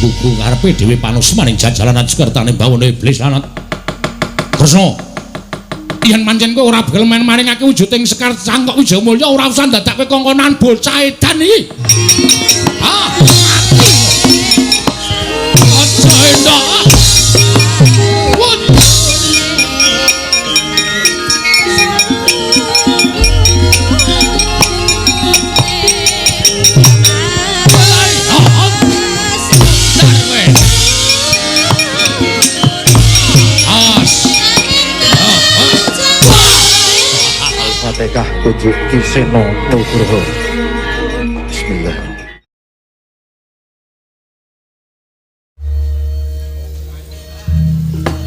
pugu karepe dhewe panusmaning jajalanan sekertane bawana iblis lanat. Kresna, yen pancen kowe ora gelem maringake wujuding Sekar Cangkok Wijayamulya ora usah dadak kowe kongkonan bocah edan iki. Ah, mati. Aja endak. Wut. Fatihah kunjuk Ki Seno Nugroho. Bismillah.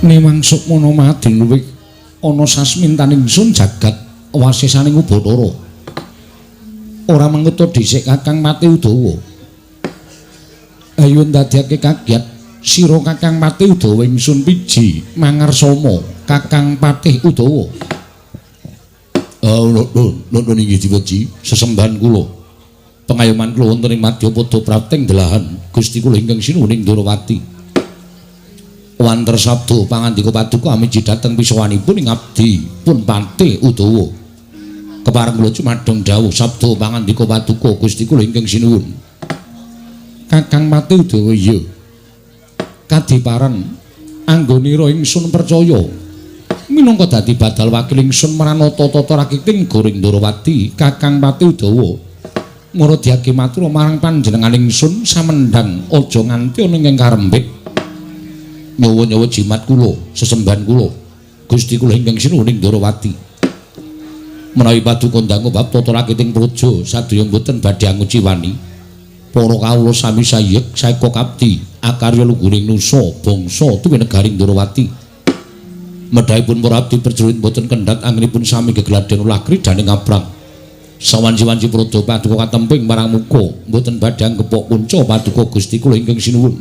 Newang sukmana mading luwih ana sasmintaning ingsun jagat wasesaning Ubathara. Ora manguta dhisik Kakang Pati Udawa. Ayo ndadekake kagiat sira Kakang Pati Udawa ingsun piji mangarsama Kakang Patih Udawa. Nuwun inggih diweji sesembahan kula. Pengayoman kula wonten ing Madyapada prapting delahan Gusti kula ingkang sinuwun ing Ndorowati. Wanter sabda pangandika paduka amiji dhateng pisawanipun ing abdi pun Patih Udawa. Kepareng kula cumadheng dawuh sabda pangandika paduka Gusti kula ingkang sinuwun. Kakang Patih Udawa iya. Kadiparan anggonira ingsun percaya minangka dadi badal wakil ingsun mranata tata rakiting Goring Ndorowati Kakang Patih Udawa ngrodiyake matur marang panjenengan ingsun samendhang aja nganti ana ing karembit nyawa-nyawa jimat kula sesembahan kula Gusti kula ingkang sinuwun ing Ndorowati. Menawi paduka ndangu bab tata rakiting praja sadaya mboten badhe anguciwani para kawula sami sayek saeka kapti akarya lungguring nusa bangsa tuwi negari Ndorowati. Medhahipun para abdi prajurit mboten kendhat anggenipun sami gegladhen ulah kridaning abrang. Sawanci-wanci pradha paduka katemping marang muka mboten badhe anggepok kunca paduka Gusti kula ingkang sinuwun.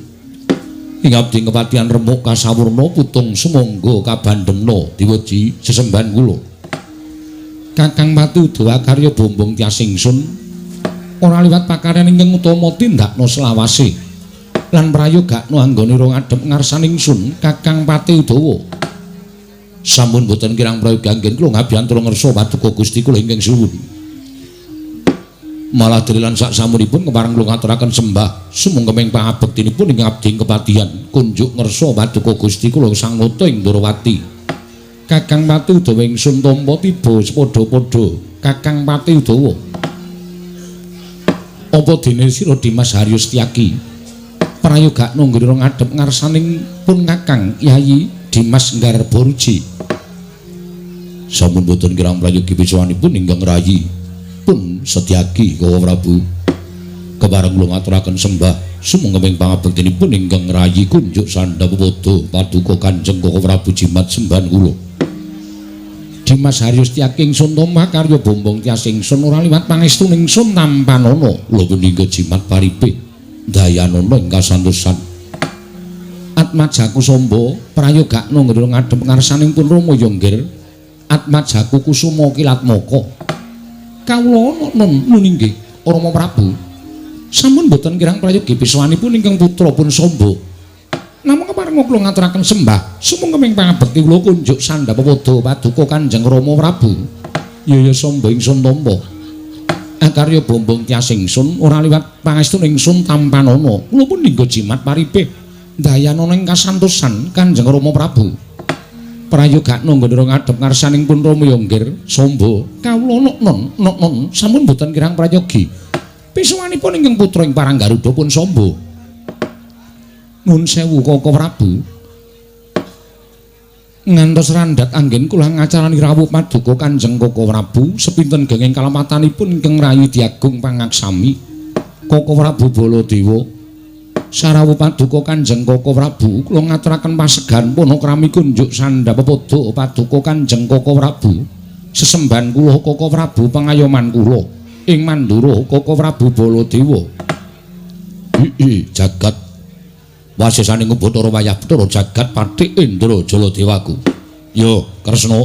Ing abdi kepatihan remuk kasawurna putung sumangga kabandemna diweji sesembahan kula. Kakang Pati Udawa karya bombong tias ingsun ora liwat pakaryan ingkang utama tindakna selawase lan prayogakna anggonira ngadhep ngarsaning ingsun Kakang Pati Udawa. Sampun boten kirang prayoga anggen kula ngabiyantara ngersa paduka Gusti kula ingkang suwun. Malah delilan sak samunipun kepareng kula ngaturaken sembah sumungkeming pangabektinipun ing abdi kepatihan kunjuk ngersa paduka Gusti kula Sang Nata ing Ndorowati. Kakang Pati Udawa ingsun tampa tiba sepadha-padha Kakang Pati Udawa. Apa dene sira Dimas Haryo Setyaki prayogakna nggonira ngadhep ngarsaning pun Kakang Yayi Dimas Nggarbaruji. Sampun boten kirang prayogi pisawanipun ingkang rayi pun Setyaki Kawa Prabu. Kepareng kula ngaturaken sembah sumangga pangabektinipun ingkang rayi kunjuk sandha pepadha paduka Kanjeng Koko Prabu jimat sembahan kula. Dimas Haryo Setyaki ingsun tampa karya bombong tias ingsun ora liwat pangestu ingsun tampanana. Kula punika jimat paripe dayanana ing kasantosan. Atmajaku Samba prayogakna ngra ngadhep ngarsaning pun Rama ya nggir. Atmajaku Kusuma Kilatmaka. Kawula nun inggih Rama Prabu. Sampun boten kirang prayogi pisawanipun ingkang putra pun Samba. Namung kepareng kula ngaturaken sembah sumangga pangabekti kula kunjuk sandha pepadha paduka Kanjeng Rama Prabu. Ya ya Samba ingsun tampa. Akarya bombong tias ingsun ora liwat pangestu ingsun tampanana. Kula pun ninggo jimat paripe dayanana ing kasantosan Kanjeng Rama Prabu. Prayogakna nggonira ngadhep ngarsaning pun Rama ya nggir Samba. Kawula nok non sampun boten kirang prayogi. Pisawanipun ingkang putra ing Parang Garuda pun Samba. Nuwun sewu Koko Prabu. Ngantos randhat anggen kula ngacarani rawuh paduka Kanjeng Koko Prabu sepinten genging kalematanipun ingkang rayi Diagung Pangaksami Koko Prabu Baladewa. Sarawuh paduka Kanjeng Koko Prabu kula ngaturaken pasegan panakrami kunjuk sandha pepadha paduka Kanjeng Koko Prabu. Sesembahan kula Koko Prabu pangayoman kula ing Mandura Koko Prabu Baladewa. Heeh jagat wasesaning Bathara wayah Bathara jagat pathik Indra Jaladewaku. Yo Kresna.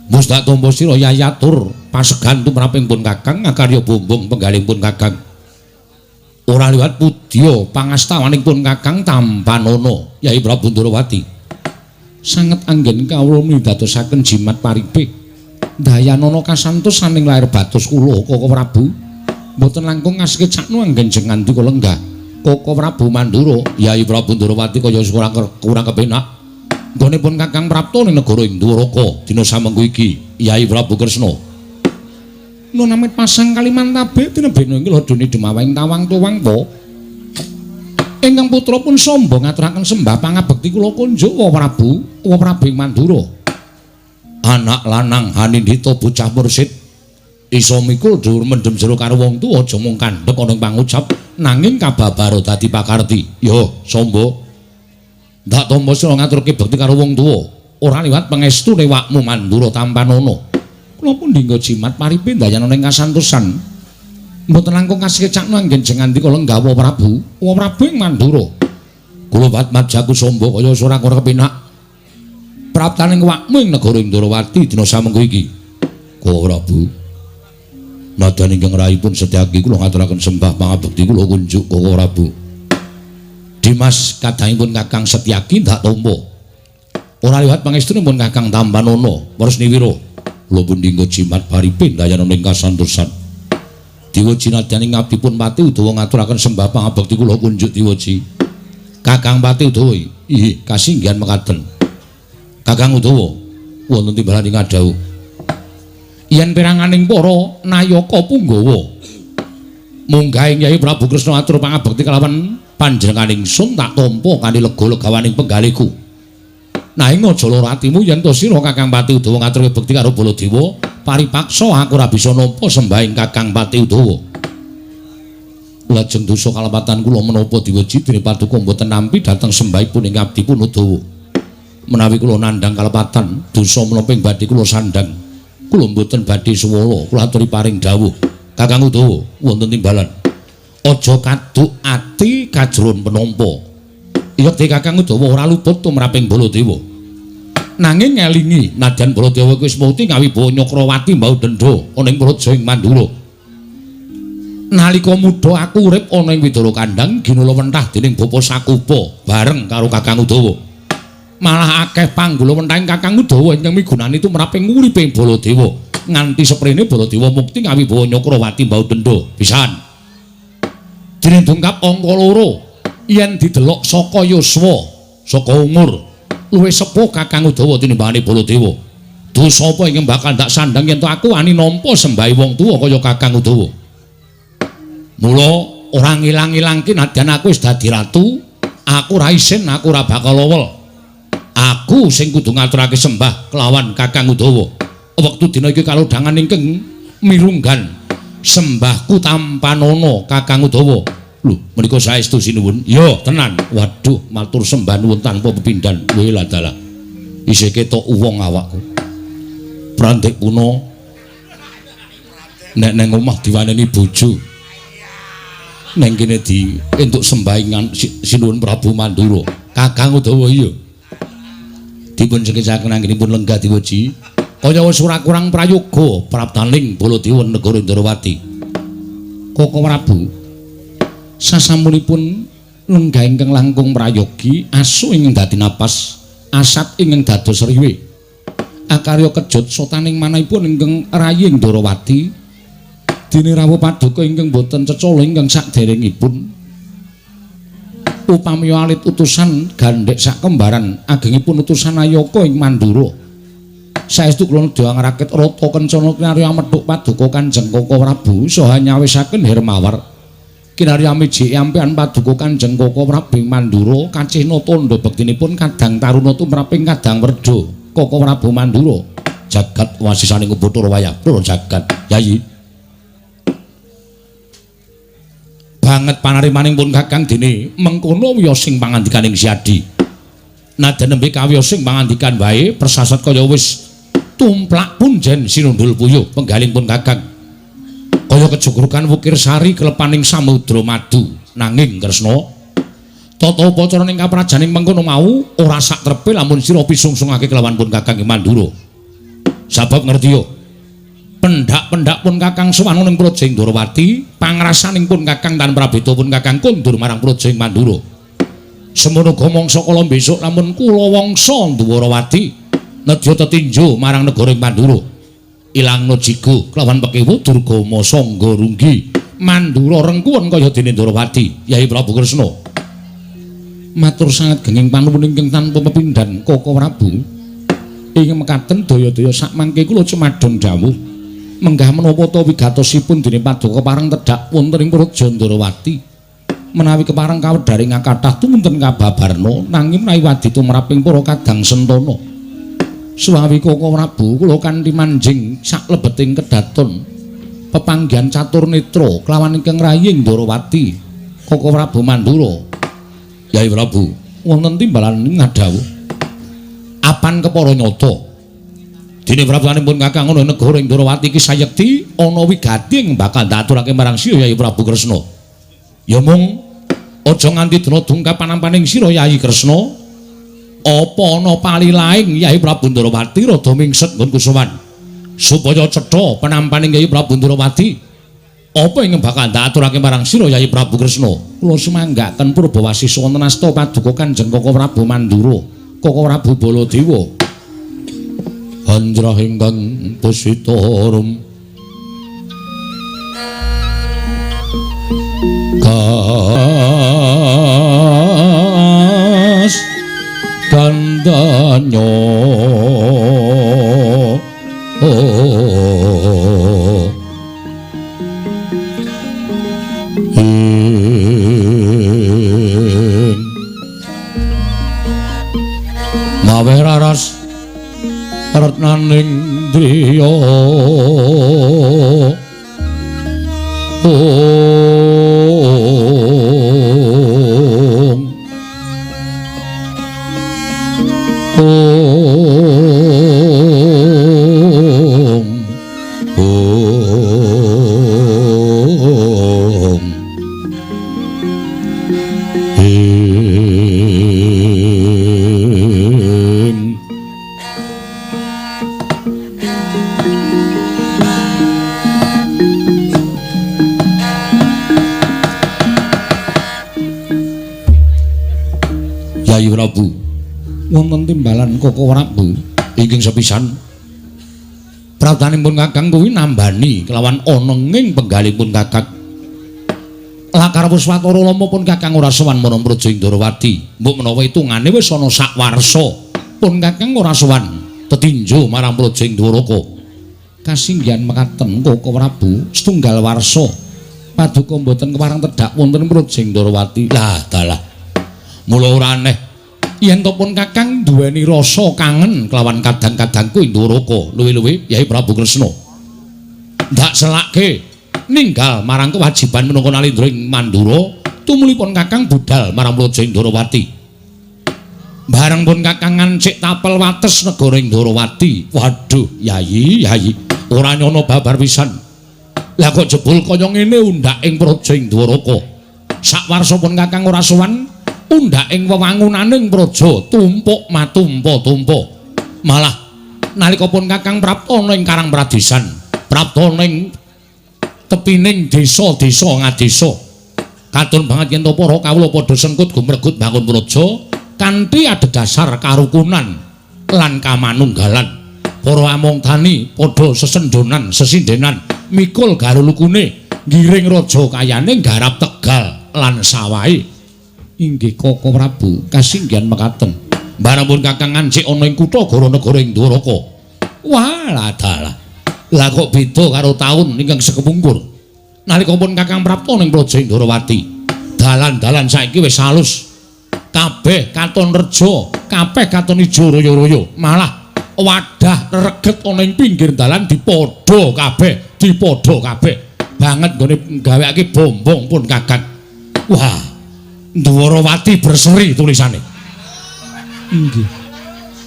Wis tak tampa sira yayatur pasegan tumraping pun Kakang akarya bombong penggalih pun Kakang. Ora liwat pudya pangastawaning pun Kakang Tampanana Yai Prabu Ndorowati. Sanget anggen kawula midadosaken jimat paripe. Dayanana kasantosaning lair batos kula Koko Prabu. Mboten langkung ngasekecakno anggen jeng ngandika lenggah. Koko Prabu Mandura, Yai Prabu Ndorowati kaya kurang kepenak. Nggone pun Kakang prapta ning negara ing Dwaraka dina samengko iki, Yai Prabu Kresna. Nun amit pasang Kalimantabe tinebena ing lodone Demawaing tawang tuwang po. Ingkang putra pun Samba ngaturaken sembah pangabekti kula kunjuk Wa Prabu, Wa Prabu ing Mandura. Anak lanang hanindhita bocah mursid iso mikul dhuwur mendhem jero karo wong tuwa aja mung kandhek ana ing pangucap nanging kababaro dadi pakarti. Yo Samba, ndak tampa sira ngaturke bekti karo wong tuwa ora liwat pangestune wakmu Mandura Tampanana. Kula pun dinggo jimat paripe ndayana ing kasantosan. Mboten langkung kasekecakno anggen jeng ngandika lenggah Wa Prabu, Wa Prabu ing Mandura. Kula batmajaku Samba kaya ora ora kepenak. Praptaning wakmu ing negara Indrawati dina samengko iki. Kula Prabu. Nadyan ingkang rahipun Setyaki kula ngaturaken sembah pangabekti kula kunjuk Koko Prabu. Dimas kadangipun Kakang Setyaki ndak tampa. Ora liwat pangestunipun Kakang Tampanana, Wresniwira. Kula pun dinggo jimat paripe ndayana ing kasantosan. Diweji nadyan ing abdipun Pati Udawa ngaturaken sembah pangabekti kula kunjuk diweji. Kakang Pati Udawa, inggih kasinggihan mekaten. Kakang Udawa wonten timbalan ing ngadhawuh. Yen peranganing para nayaka punggawa munggahing Yai Prabu Kresna atur pangabekti kalawan panjenenganing sun tak tampa kanthi lega-legawaning penggalihku. Nanging aja lara atimu yen to sira Kakang Pati Udawa ngaturke bekti karo Baladewa, paripaksa aku ora bisa nampa sembahing Kakang Pati Udawa. Lajeng dosa kalepatan kula menapa diweji dene paduka mboten nampi dhateng sembahipun ing abdipun Udawa. Menawi kula nandhang kalepatan, dosa menapa ing badhe kula sandhang. Kula mboten badhe suwala, kula aturi paring dawuh. Kakang Udawa wonten timbalan. Aja kaduk ati kajron penampa. Yekti Kakang Udawa ora luput tumraping Baladewa. Nanging ngelingi nadyan Baladewa wis mukti ngawibawa Nyakrawati mbau dendha ana ing praja ing Mandura. Nalika mudha aku urip ana ing Widara Kandhang ginala wentah dening Bapa Sakupa bareng karo Kakang Udawa. Malah akeh panggula wentahing Kakang Udawa ingkang migunani tumraping uripe Baladewa. Nganti seprene Baladewa mukti ngawibawa Nyakrawati mbau dendha. Pisan. Dene dongkap angka 2. Yen didelok saka yuswa, saka umur, luwih sepuh Kakang Udawa tinimbangane Baladewa. Dosa apa ingkang bakal ndak sandhang yen to aku wani nampa sembahe wong tuwa kaya Kakang Udawa. Mula ora ngilang-ilangke nadyan aku wis dadi ratu, aku ora isin, aku ora bakal lowel. Aku sing kudu ngaturake sembah kelawan Kakang Udawa. Wektu dina iki kalodhangan ingkang mirunggan sembahku Tampanana Kakang Udawa. Lho, menika saestu sinuwun. Ya, tenan. Waduh, matur sembah nuwun tanpa pepindhan. Weh ladalah. Isih ketok wong awakku. Prantik puno. Nek nang omah diwaneni bojo. Neng kene di entuk sembahingan sinuwun Prabu Mandura. Kakang Udawa iya. Dipun sekecaken anggenipun lenggah diweji. Kaya wis ora kurang prayoga praptaning Baladewa negara Indrawati. Koko Prabu, sasampunipun lenggah ingkang langkung prayogi asu ingkang dadi napas, asat ingkang dados riwe. Akarya kejut sotaning manahipun ingkang rayi Ndrawati dene rawuh paduka ingkang boten cecala ingkang saderengipun. Upami alit utusan gandhek sakembaran agengipun utusan Ayaka ing Mandura. Saestu kula nedha ngrakit rata kencana kinarya methuk paduka Kanjeng Koko Prabu saha nyawisaken Hermawar. Kinarya miji ampean paduka Kanjeng Koko Prabu ing Mandura kacihna tandha bektinipun kadang taruna tumraping kadang werda Koko Prabu Mandura. Jagat wasisaning Bathara wayah pura jagat. Yayi. Banget panarimaning pun Kakang dene mengkono wiyosing pangandikaning Siadi. Nadyan nembe kawiyosing pangandikan wae persasat kaya wis tumplak punjen sinundul puyuh penggaling pun Kakang. Kaya kejugrukan wukir sari kelepaning samudra madu. Nanging Kresna, tata upacara ing kaprajaning mengkono mau ora sak trepe lamun sira pisungsungake kelawan pun Kakang ing Mandura. Sabab ngerti yo, Pendak-pendak pun Kakang sowan ning Praja ing Ndorowati, pangrasaning pun Kakang tan prabeda pun Kakang kondur marang Praja ing Mandura. Semono uga mangsa kala besok lamun kula wangsa Ndwarawati nedya tetinju marang negara ing Mandura. Ilangna jigo kelawan pekewu Durgama Sangga Runggi. Mandura rengkuwen kaya dene Ndorowati, Yai Prabu Kresna. Matur sanget genging panuwun ingkang tanpa pepindhan Koko Prabu. Ing mekaten daya-daya sakmangke kula cumadon dawuh. Menggah menapa ta wigatosipun dene paduka pareng tedhak wonten ing Praja Ndorowati. Menawi kepareng kawedharing kathah tumunten kababarna nanging menawi wadi tumraping para kadang sentana. Suwawi Koko Prabu kula kanthi manjing saklebeting kedaton pepanggihan catur netra kelawan ingkang rayi Ndorowati Koko Prabu Mandura. Yai Prabu wonten timbalan ngadhawuh apan kepara nyata. Dene prapanipun Kakang ana negara ing Ndorowati iki sayekti ana wigati ing bakal ndaturake marang sira Yai Prabu Kresna. Ya mung aja nganti dina dungkap panampaning sira Yai Kresna. Apa ana palilaing Yai Prabu Ndorowati rada mingset nggon kusuwan supaya cetha penampaning Yai Prabu Ndorowati. Apa ing bakal ndaturake marang sira Yai Prabu Kresna? Kula sumanggaken purbawasisa wonten asta paduka Kanjeng Koko Prabu Mandura, Koko Prabu Baladewa. Anjrah ingkang pusita rum gas gandanyo ing mawe raras retnaning driya ong ong ong ing Yayi Prabu wonten timbalan Koko Prabu ingkang sepisan pratanipun Kakang kuwi nambani kelawan onenging penggalipun Kakang. Lakar Puswatara lama pun Kakang ora sowan marang Praja Ndorowati. Mbok menawa hitungane wis ana sak warsa pun Kakang ora sowan tetinju marang Praja Ndoraka. Kasinggihan mekaten Koko Prabu setunggal warsa paduka mboten kepareng tedhak wonten Praja Ndorowati. Lah dalah mula ora aneh yen to pun Kakang duweni rasa kangen kelawan kadang-kadangku ing Ndoraka, luwih-luwih Yai Prabu Kresna. Ndak selake ninggal marang kewajiban minangka nalindra ing Mandura, tumulipun Kakang budal marang Praja Ndorowati. Bareng pun Kakang ngancik tapel wates negara ing Ndorowati. Waduh, Yayi, Yayi, ora nyono babar pisan. Lah kok jebul kaya ngene undhak ing Praja Ndoraka. Sakwarsa pun Kakang ora sowan undhak ing wewangunaning praja tumpuk matumpa-tumpa. Malah nalika pun Kakang prapta ana ing Karang Pradesan, prapta ana ing tepining desa-desa ngadesa. Katon banget yen to para kawula padha sengkut gumregut bangun praja kanthi adhedhasar karukunan lan kamanunggalan. Para among tani padha sesendonan, sesindenan mikul garulukune ngiring raja kayane nggarap tegal lan sawahe. Inggih Koko Prabu kasinggihan mekaten. Bareng pun Kakang ngancik ana ing kutha gara negara ing Ndoraka. Wah, dalah. Lah kok beda karo taun ingkang sekepungkur. Nalika pun Kakang prapta ning Praja Ndorowati, dalan-dalan saiki wis halus. Kabeh katon reja, kabeh katon ijo royo-royo. Malah wadah reget ana ing pinggir dalan dipadha kabeh, dipadha kabeh. Banget nggone gaweake bombong pun Kakang. Wah, Ndorowati berseri tulisane. Inggih.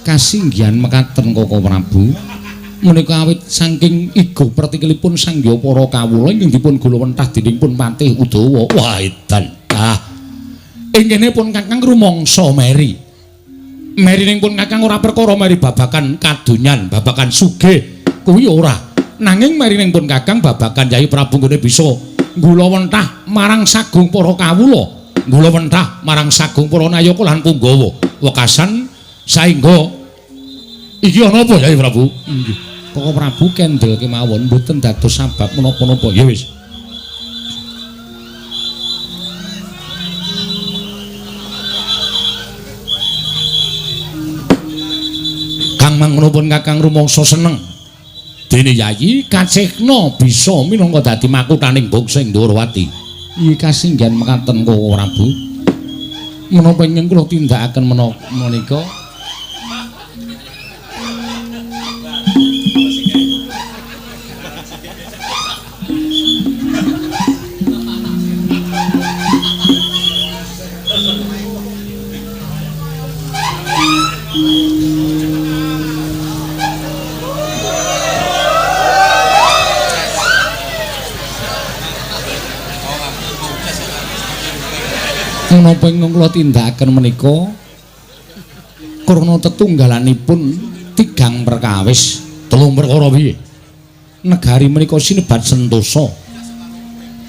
Kasinggihan mekaten Koko Prabu. Menika awit saking igo pertikilipun sangya para kawula ingkang dipun gulawentah dening pun Patih Udawa. Wah, edan. Ah. Ing kene pun Kakang rumangsa meri. Merining pun Kakang ora perkara meri babakan kadonyan, babakan sugih. Kuwi ora. Nanging marining pun Kakang babagan Yai Prabu nggone bisa nggulawentah marang sagung para kawula, nggulawentah marang sagung para nayaka lan punggawa. Wekasan saengga iki ana apa Yai Prabu? Inggih. Koko Prabu kendel kemawon mboten dados sabab menapa-napa. Ya wis. Kang mangono pun Kakang rumangsa seneng. Dene Yayi kacekna bisa minangka dadi makuthaning bangsa Ndorowati. Iki kasinggihan mekaten Koko Prabu. Menapa ingkang kula tindakaken menika? Menapa ingkang kula tindakaken menika krana tetunggalanipun tigang perkawis. Telung perkara piye? Negari menika sinebat sentosa.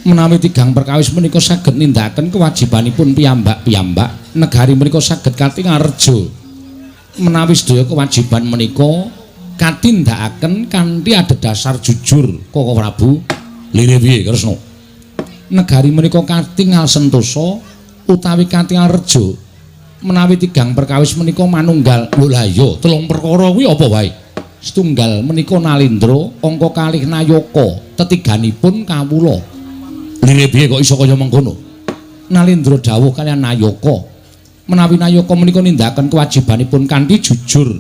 Menawi tigang perkawis menika saged nindakaken kewajibanipun piyambak-piyambak, negari menika saged katingal reja. Menawi sedaya kewajiban menika katindakaken kanthi adhedhasar jujur, Koko Prabu. Lire piye Kresna? Negari menika katingal sentosa utawi katingal reja. Menawi tigang perkawis menika manunggal. Lho lah iya, telung perkara kuwi apa wae? Setunggal menika Nalindra, angka kalih Nayaka, tetiganipun kawula. Lire piye kok iso kaya mengkono? Nalindra dawuh kaliyan Nayaka. Menawi Nayaka menika nindakaken kewajibanipun kanthi jujur,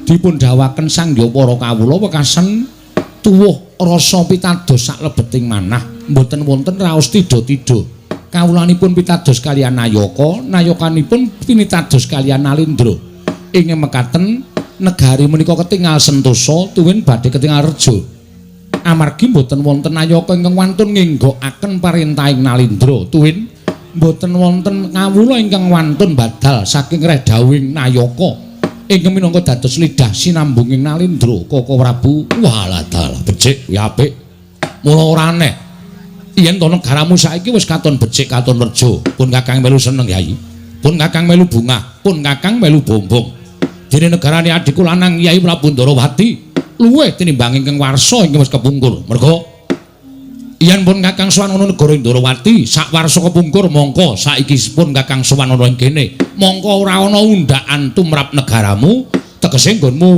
dipun dawuhaken sang hyang para kawula wekasan tuwuh rasa pitados saklebeting manah, mboten wonten raos tidha-tidha. Kawulanipun pitados kaliyan Nayaka, nayakanipun pinitados kaliyan Nalindra. Ing mekaten negari menika ketingal sentosa tuwin badhe ketingal reja. Amargi mboten wonten nayaka ingkang wantun ngenggokaken parentahing Nalindra, tuwin mboten wonten kawula ingkang wantun badal saking reh dawuhing Nayaka ingkang minangka dados lidah sinambunging Nalindra. Koko Prabu, walah dalah becik kuwi apik. Mula ora aneh yen to negaramu saiki wis katon becik katon reja. Pun Kakang melu seneng Yai, pun Kakang melu bungah, pun Kakang melu bombong. Dene negarane adhiku lanang Yai Prabu Ndorowati luwih tinimbang ingkang warsa ingkang wis kepungkur. Merga yen pun Kakang sowan ana negara Ndorowati sak warsa kepungkur, mongko saiki pun Kakang sowan ana ing kene, mongko ora ana undhakan tumrap negaramu. Tegese nggonmu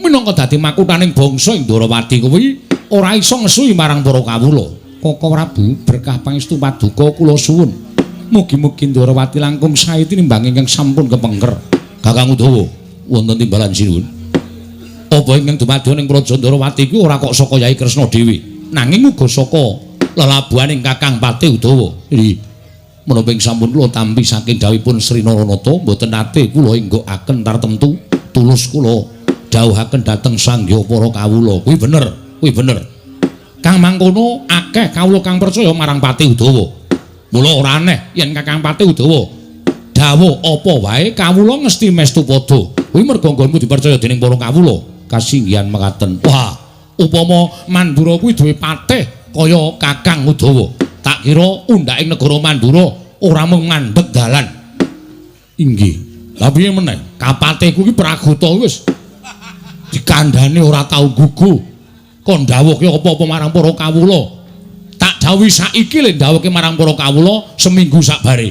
minangka dadi makuthaning bangsa Ndorowati kuwi ora iso ngesuhi marang para kawula. Koko Prabu, berkah pangestu paduka kula suwun. Mugi-mugi Ndorowati langkung sae tinimbang ingkang sampun kepengker. Kakang Udawa, wonten timbalan sinuwun. Apa ingkang dumadi ning Praja Ndorowati kuwi ora kok saka Yai Kresna dhewe, nanging uga saka lelabuhaning Kakang Patih Udawa. Nggih. Menapa ing sampun kula tampi saking dawuhipun Sri Naranata, mboten nate kula enggokaken tartemtu tulus kula dawuhaken dhateng sang hyang para kawula. Kuwi bener, kuwi bener. Kang mangkono akeh kawula kang percaya marang Patih Udawa. Mula ora aneh yen Kakang Patih Udawa dawuh apa wae kawula ngesti mestu padha. Kuwi merga nggonmu dipercaya dening para kawula. Kasinggihan mekaten. Wah, upama Mandura kuwi duwe patih kaya Kakang Udawa, tak kira undhaking negara Mandura ora mung ngandhek dalan. Inggih. Lah piye meneh? Kapatihku ki Pragota wis dikandhane ora tau gugu. Kon dawuhke apa-apa marang para kawula. Tak dawuhi saiki le dawuhke marang para kawula seminggu sakbare.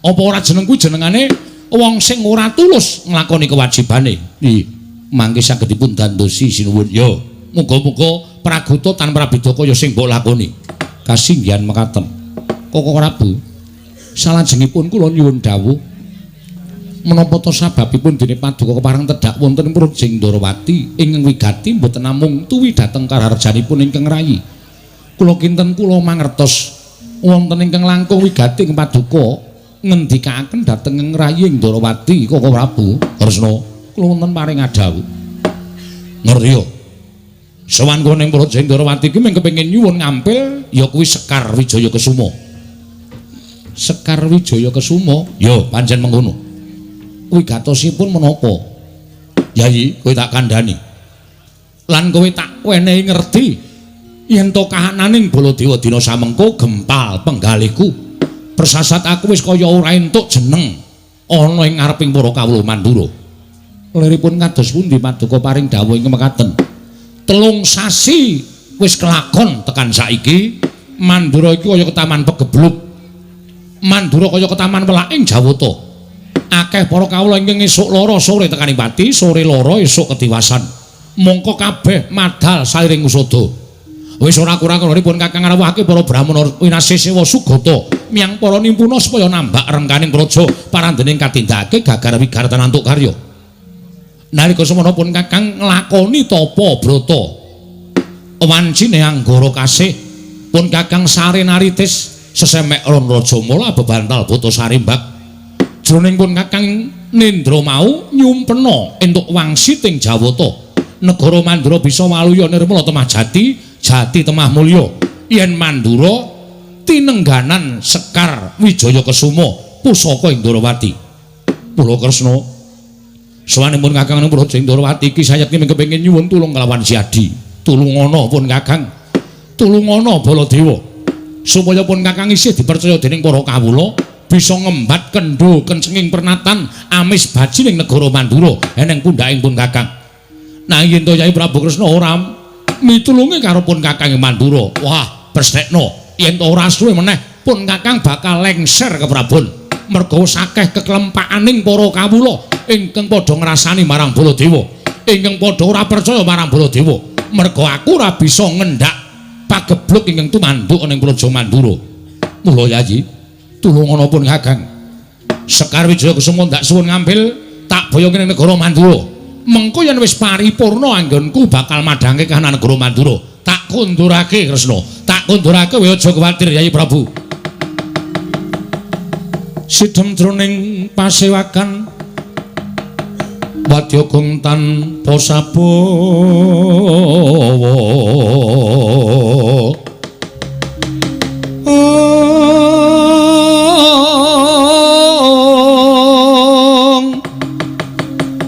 Apa ora jeneng kuwi jenengane wong sing ora tulus nglakoni kewajibane. Nggih, mangke saged dipun dandosi sinuwun. Ya, muga-muga Pragota tan prabeda kaya sing mbok lakoni. Kasinggihan mekaten. Koko Prabu, salajengipun kula nyuwun dawuh menapa ta sababipun dene paduka kepareng tedhak wonten Praja Ndorowati ingkang wigati mboten namung tuwi dhateng karaharjanipun ingkang rayi. Kula kinten kula mangertos wonten ingkang langkung wigati ing paduka ngendikaaken dhateng ing rayi Ndorowati. Koko Prabu, Kresna, kula wonten paring adhawuh. Ngerti yo. Sowan kula ning Praja Ndorowati iki mung kepengin nyuwun ngampil ya kuwi Sekar Wijaya Kesuma. Sekar Wijaya Kesuma? Ya, pancen mengkono. Wigatosipun menapa? Yayi, kowe tak kandhani. Lan kowe tak wenehi ngerti yen to kahananing Baladewa dina samengko gempal penggalihku. Persasat aku wis kaya ora entuk jeneng ana ing ngareping para kawula Mandura. Liripun kados pundi paduka paring dawuh ing mekaten. 3 sasi wis kelakon tekan saiki Mandura iki kaya ketaman pegebluk. Mandura kaya ketaman welaking Jawata. Akeh para kawula ingkang esuk lara sore tekaning pati, sore lara esuk ketiwasan. Mongko kabeh madal sairing usada. Wis ora kurang-kurangipun Kakang ngrawuhake para brahmana winasih sewa sugata miyang para nimpuna supaya nambak rengkaning praja parandening katindakake gagar wigartan antuk karya. Nalika semana pun Kakang nglakoni tapa brata. Wancine anggara kasih pun Kakang sare naritis sesemek ron raja mula bebantal buta sarimbak. Jroning pun Kakang nindra mau nyumpena entuk wangsit ing Jawata. Negara Mandura bisa waluya nirmala temah jati, jati temah mulya. Yen Mandura tinengganan Sekar Wijaya Kesuma pusaka ing Ndorowati. Mula Kresna sowanipun Kakang ing Praja Ndorowati iki sayekti kepengin nyuwun tulung kelawan Siadi. Tulungana pun Kakang. Tulungana Baladewa. Supaya pun Kakang isih dipercaya dening para kawula bisa ngembat kendho kencenging pernatan amis baji ning negara Mandura eneng pundhaking pun Kakang. Nah yen to Yai Prabu Kresna ora mitulungi karo pun Kakang ing Mandura. Wah, bestekno yen to ora suwe meneh pun Kakang bakal lengser ke Prabon. Merga akeh keklempakaning para kawula ingkang padha ngrasani marang Baladewa, ingkang padha ora percaya marang Baladewa. Merga aku ora bisa ngendak pagebluk ingkang tumanduk ning Praja Mandura. Mula Yayi, tulungana pun Kakang. Sekar Wijaya Kesuma ndak suwun ngambil tak boyong ning negara Mandura. Mengko yen wis paripurna anggonku bakal madhangke kahanan negara Mandura. Tak kundurake Kresna, tak kundurake kowe aja kuwatir Yayi Prabu. Sidhem jroning pasewakan wadya gong tanpa sabawa.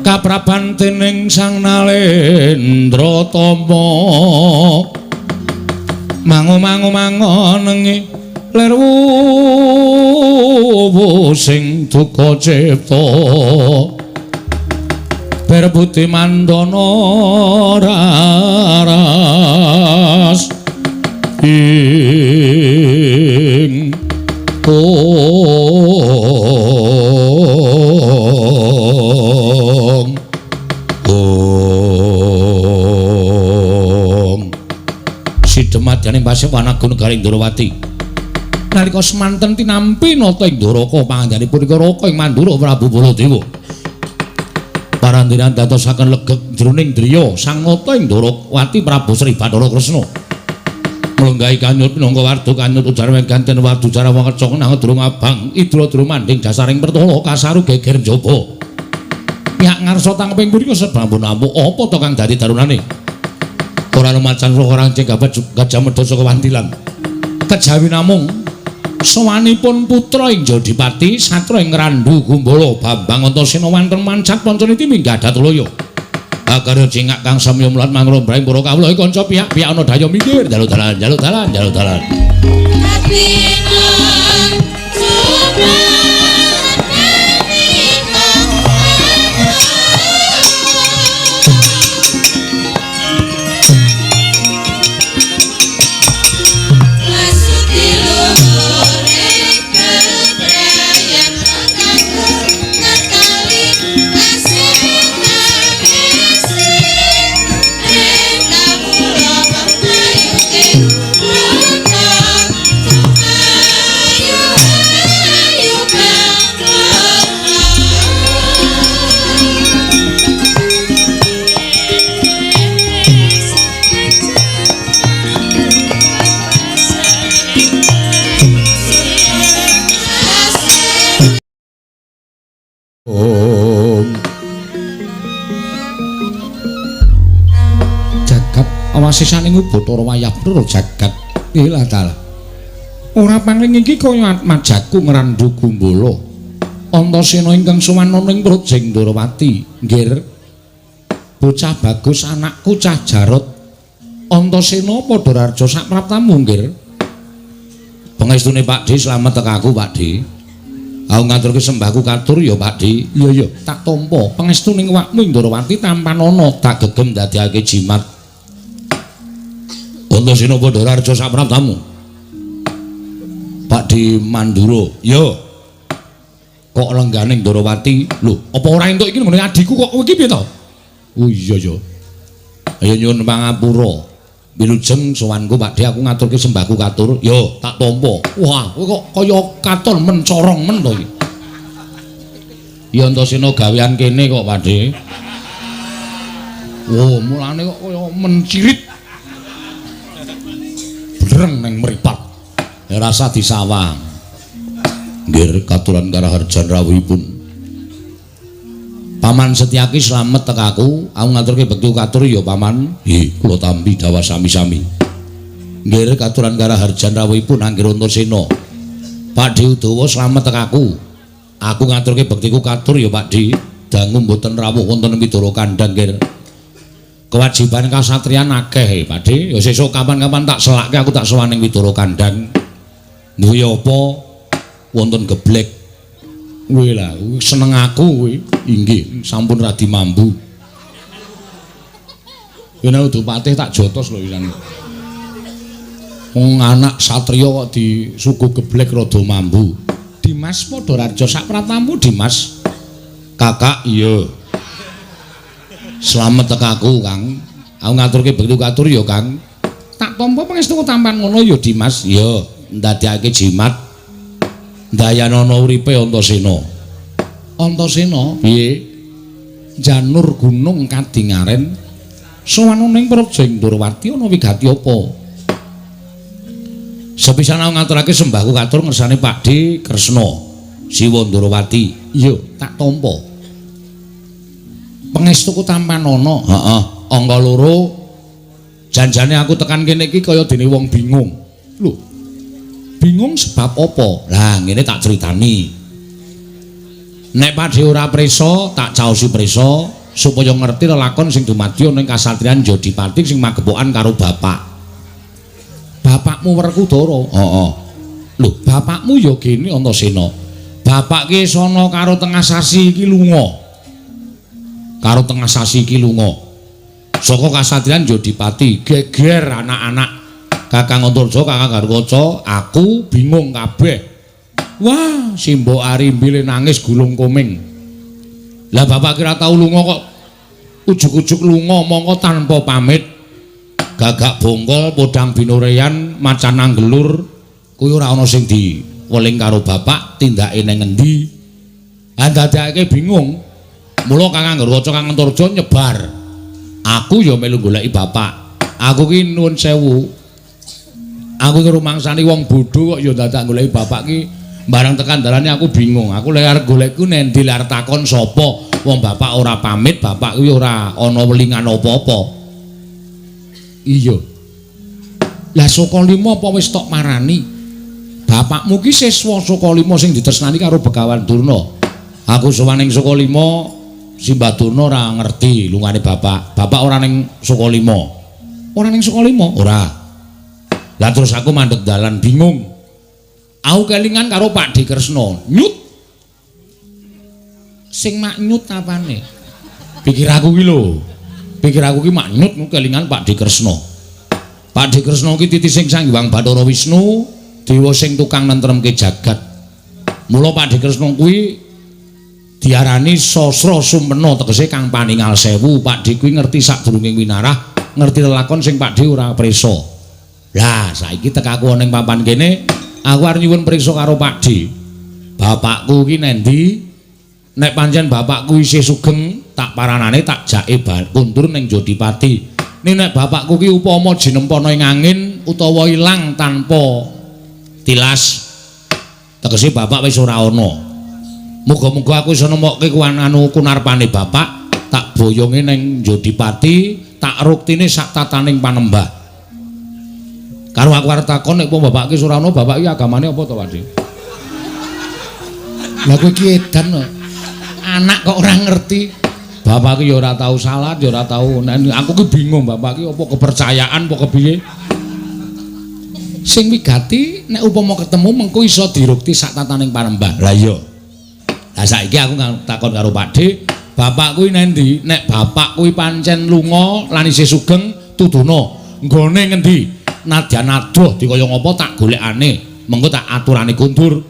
Kapraban dening Sang Nalendra Tama mangu-mangu mangonengi lir wuwu sing duka cipta berbudi mandana raras ing ong ong sidemadyaning pasewan agung negari Ndorowati. Nalika semanten tinampi nata ing Ndoraka pangandhanipun punika Raka ing Mandura Prabu Baladewa. Parandinan dadosaken legeg jroning driya sang nata ing Ndorowati Prabu Sri Bathara Kresna. Mlenggahi kanyut minangka wardu kanyut ujar ganten wardu jarawa keca nang durung abang idra durung manding dasaring pertala kasaru geger njaba. Pihak ngarsa tangkeping punika sebab namuk apa to kang dadi darunane? Ora lumacan roh orang ceng gajah medha saka wantilan. Kejawi namung sowanipun putra ing Jodipati satra ing Randhu Gumbala Bambang Antasena wonten mancat Pancaniti minggah Datulaya. Akarya cingak kang samya mulat mangrombrang para kawula kanca pihak-pihak ana daya minggir jaluk dalan jaluk dalan jaluk dalan. Awasisaning Bathara wayah pura jagat ilah dalah. Ora pangling iki kaya atmajaku Ngrandu Gumbala. Antasena ingkang sowan ana ing Praja Ndorowati, nggir. Bocah bagus anakku cah Jarot. Antasena Padhararja sak praptamu nggir. Pangestune Pak D slamet tekaku Pak D. Aku ngaturke sembahku katur ya Pak D. Iya iya, tak tampa pangestune awakmu Ndrawati tampanana tak gegem dadekake jimat. Antasena Padhararja sak praptamu. Pak D Mandura. Yo. Kok lenggane Ndrawati? Lho, apa ora entuk iki nggone adhiku kok kowe iki piye to? Oh iya ya. Ayo nyuwun pangapura. Wilujeng sowanku Pak D, aku ngaturke sembahku katur. Yo, tak tampa. Wah, kowe kok kaya katon mencorong men to iki. Ya Antasena gawean kene kok Pak D. Oh, mulane kok kaya mencirit. Breng ning mripat. Ya rasa disawang. Nggih, katuran karaharjan rawuhipun. Paman Setyaki slamet tekaku, aku ngaturke bekti katur ya Paman. Nggih, kula tampi dawah sami-sami. Nggih, katuran karaharjan rawuhipun Anggir Antasena. Pak D Udawa slamet tekaku. Aku ngaturke bektiku katur ya Pak D. Dangu mboten rawuh wonten Widara Kandhang nggih. Kewajiban kasatriyan akeh Pak D. Ya sesuk kapan-kapan tak selakke aku tak sowan ning Widara Kandhang. Duwe apa wonten geblek. Kuwi lah, seneng aku kuwi. Inggih, sampun radi mambu. Yen udu patih tak jotos lho wisan. Wong anak satriya kok disuguh geblek rada mambu. Dimas Padhararja sak pratamu Dimas. Kakak iya. Slamet tekaku, Kang. Aku ngaturke bekti katur ya, Kang. Tak tampa pangestu tampan ngono ya, Dimas. Iya, ndadekake jimat. Dayanana uripe Antasena. Antasena piye? Janur gunung kadingaren sowan ning Praja Ndrawati ana wigati apa? Sepisan aku ngaturake sembahku katur ngersane Pak D Kresna Siwa Ndrawati. Iya, tak tampa. Pangestuku tampanana. Heeh, angka loro. Janjane aku tekan kene iki kaya dene wong bingung. Lho, bingung sebab apa? Lah ngene tak critani. Nek Pakde ora prisa, tak caosi prisa supaya ngerti lelakon sing dumadi ana ing kasatriyan Jodipati sing magepokan karo bapak. Bapakmu Werkudara? Heeh. Lho, bapakmu ya gene Antasena. Bapak ki sono karo tengah sasi iki lunga. Karo tengah sasi iki lunga. Saka kasatriyan Jodipati geger anak-anak Kakang Antarja, Kakang Garukaca, aku bingung kabeh. Wah, si Mbok Arimbi nangis gulung koming. Lah bapak kira tau lunga kok ujug-ujug lunga mongko tanpa pamit. Gagak bongkol, podang binorean, macan anggelur, kuwi ora ana sing diweling karo bapak, tindake nang ngendi. Ah dadekake bingung. Mula Kakang Garukaca, Kakang Antarja nyebar. Aku ya melu goleki bapak. Aku ki nuwun sewu. Aku ki rumangsani wong bodho kok ya dadak goleki bapak ki barang tekan dalane aku bingung. Aku lek arep golekku nendi lek arep takon sapa? Wong bapak ora pamit, bapak kuwi ora ana welingan apa-apa. Iya. Lah Sukalima apa wis tok marani? Bapakmu ki siswa Sukalima sing ditresnani karo Begawan Durna. Aku sowan ning Sukalima, Simbah Durna ora ngerti lungane bapak. Bapak ora ning Sukalima. Ora ning Sukalima? Ora. Lah terus aku mandek dalan bingung. Aku kelingan karo Pak D Kresna. Nyut. Sing maknyut apane? Pikir aku ki lho. Pikir aku ki maknyut kelingan Pak D Kresna. Pak D Kresna ki titising Sang Hyang Bathara Wisnu, dewa sing tukang nentremke jagat. Mula Pak D Kresna kuwi diarani Sasra Sumpena, tegese kang paningal sewu. Pak D kuwi ngerti sadurunge winarah, ngerti lelakon sing Pak D ora prisa. Lah saiki tekaku ana ning papan kene, aku arep nyuwun priksa karo Pak D. Bapakku ki nendi? Nek pancen bapakku isih sugeng, tak paranane tak jake kundur ning Jodipati. Ning nek bapakku ki upama jinempana ing angin utawa ilang tanpa tilas, tegese bapak wis ora ana. Muga-muga aku iso nemokke anu kunarpane bapak, tak boyonge ning Jodipati, tak ruktine sak tataning panembah. Karo aku arep takon nek bapak ki ora ana, bapak ki agamane apa to, Pak? Lah kowe iki edan kok. Anak kok ora ngerti. Bapak ki ya ora tau salat, ya ora tau. Aku ki bingung bapak ki apa kepercayaan apa kepiye. Sing wigati nek upama ketemu mengko iso dirukti sak tataning panembah. Lah iya. Lah saiki aku takon karo Pakde, bapak kuwi nendi? Nek bapak kuwi pancen lunga lan isih sugeng tuduhno. Nggone ngendi? Nadyan adoh dikaya ngapa tak golekane, mengko tak aturane kondur.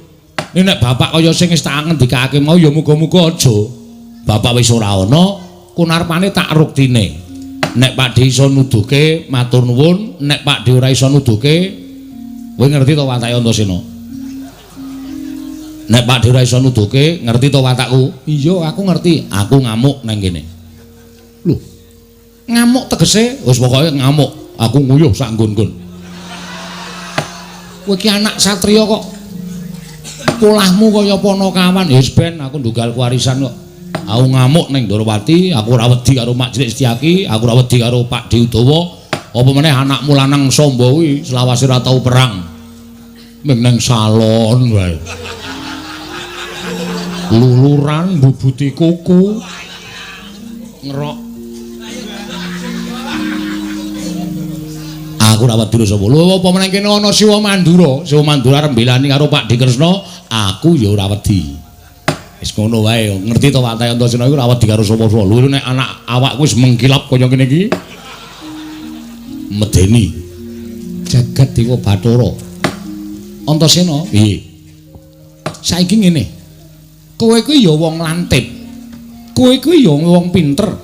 Nek bapak kaya sing wis tak ngendikake mau ya muga-muga aja. Bapak wis ora ana, kunarpane tak ruktine. Nek Pakde iso nuduhke matur nuwun, nek Pakde ora iso nuduhke, kowe ngerti to watake Antasena? Nek Pakde ora iso nuduhke, ngerti to watakku? Iya, aku ngerti. Aku ngamuk nang kene. Lho. Ngamuk tegese wis pokoke ngamuk. Aku nguyuh sak nggon-nggon. Kowe iki anak satriya kok polahmu kaya Panakawan. Ya wis ben aku ndunggal kewarisan kok. Aku ngamuk ning Ndorowati, aku ora wedi karo Mak Cilik Setyaki, aku ora wedi karo Pakde Udawa. Apa meneh anakmu lanang Samba kuwi selawase ora tau perang. Ming nang salon wae. Luluran mbubuti kuku. Ngerok. Aku ora wedi sapa. Lho apa meneh kene ana Siwa Mandura, Siwa Mandura arep mbelani karo Pakde Kresna, aku ya ora wedi. Wis ngono wae, ngerti to watake Antasena iku ora wedi karo sapa-sapa. Lho nek anak awakku wis mengkilap kaya ngene iki. Medeni. Jagat Dewa Bathara. Antasena, piye? Saiki ngene. Kowe kuwi ya wong lantip. Kowe kuwi ya wong pinter.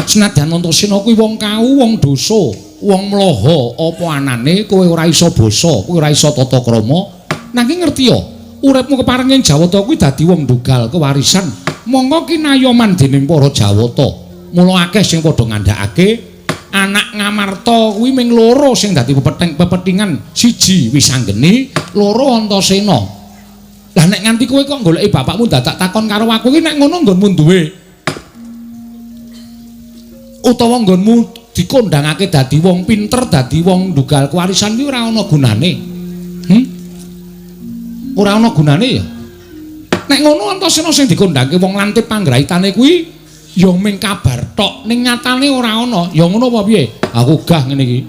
Senadyan Antasena kuwi wong kau, wong dosa, wong mloha, apa anane kowe ora iso basa, kowe ora iso tata krama. Nanging ngerti ya, uripmu kepareng ing Jawata kuwi dadi wong ndugal kewarisan. Mongko kinayoman dening para Jawata. Mula akeh sing padha ngandhakake anak Ngamarta kuwi ming loro sing dadi pepethingan, siji Wisanggeni, loro Antasena. Lah nek nganti kowe kok goleki bapakmu dadak takon karo aku iki nek ngono nggonmu duwe utawa nggonmu dikondhangake dadi wong pinter, dadi wong ndugal kewarisan kuwi ora ana gunane. Ora ana gunane ya. Nek ngono Antasena sing dikondhangke wong lantip panggraitane kuwi ya ming kabar tok, ning nyatane ora ana. Ya ngono apa piye? Aku gah ngene iki.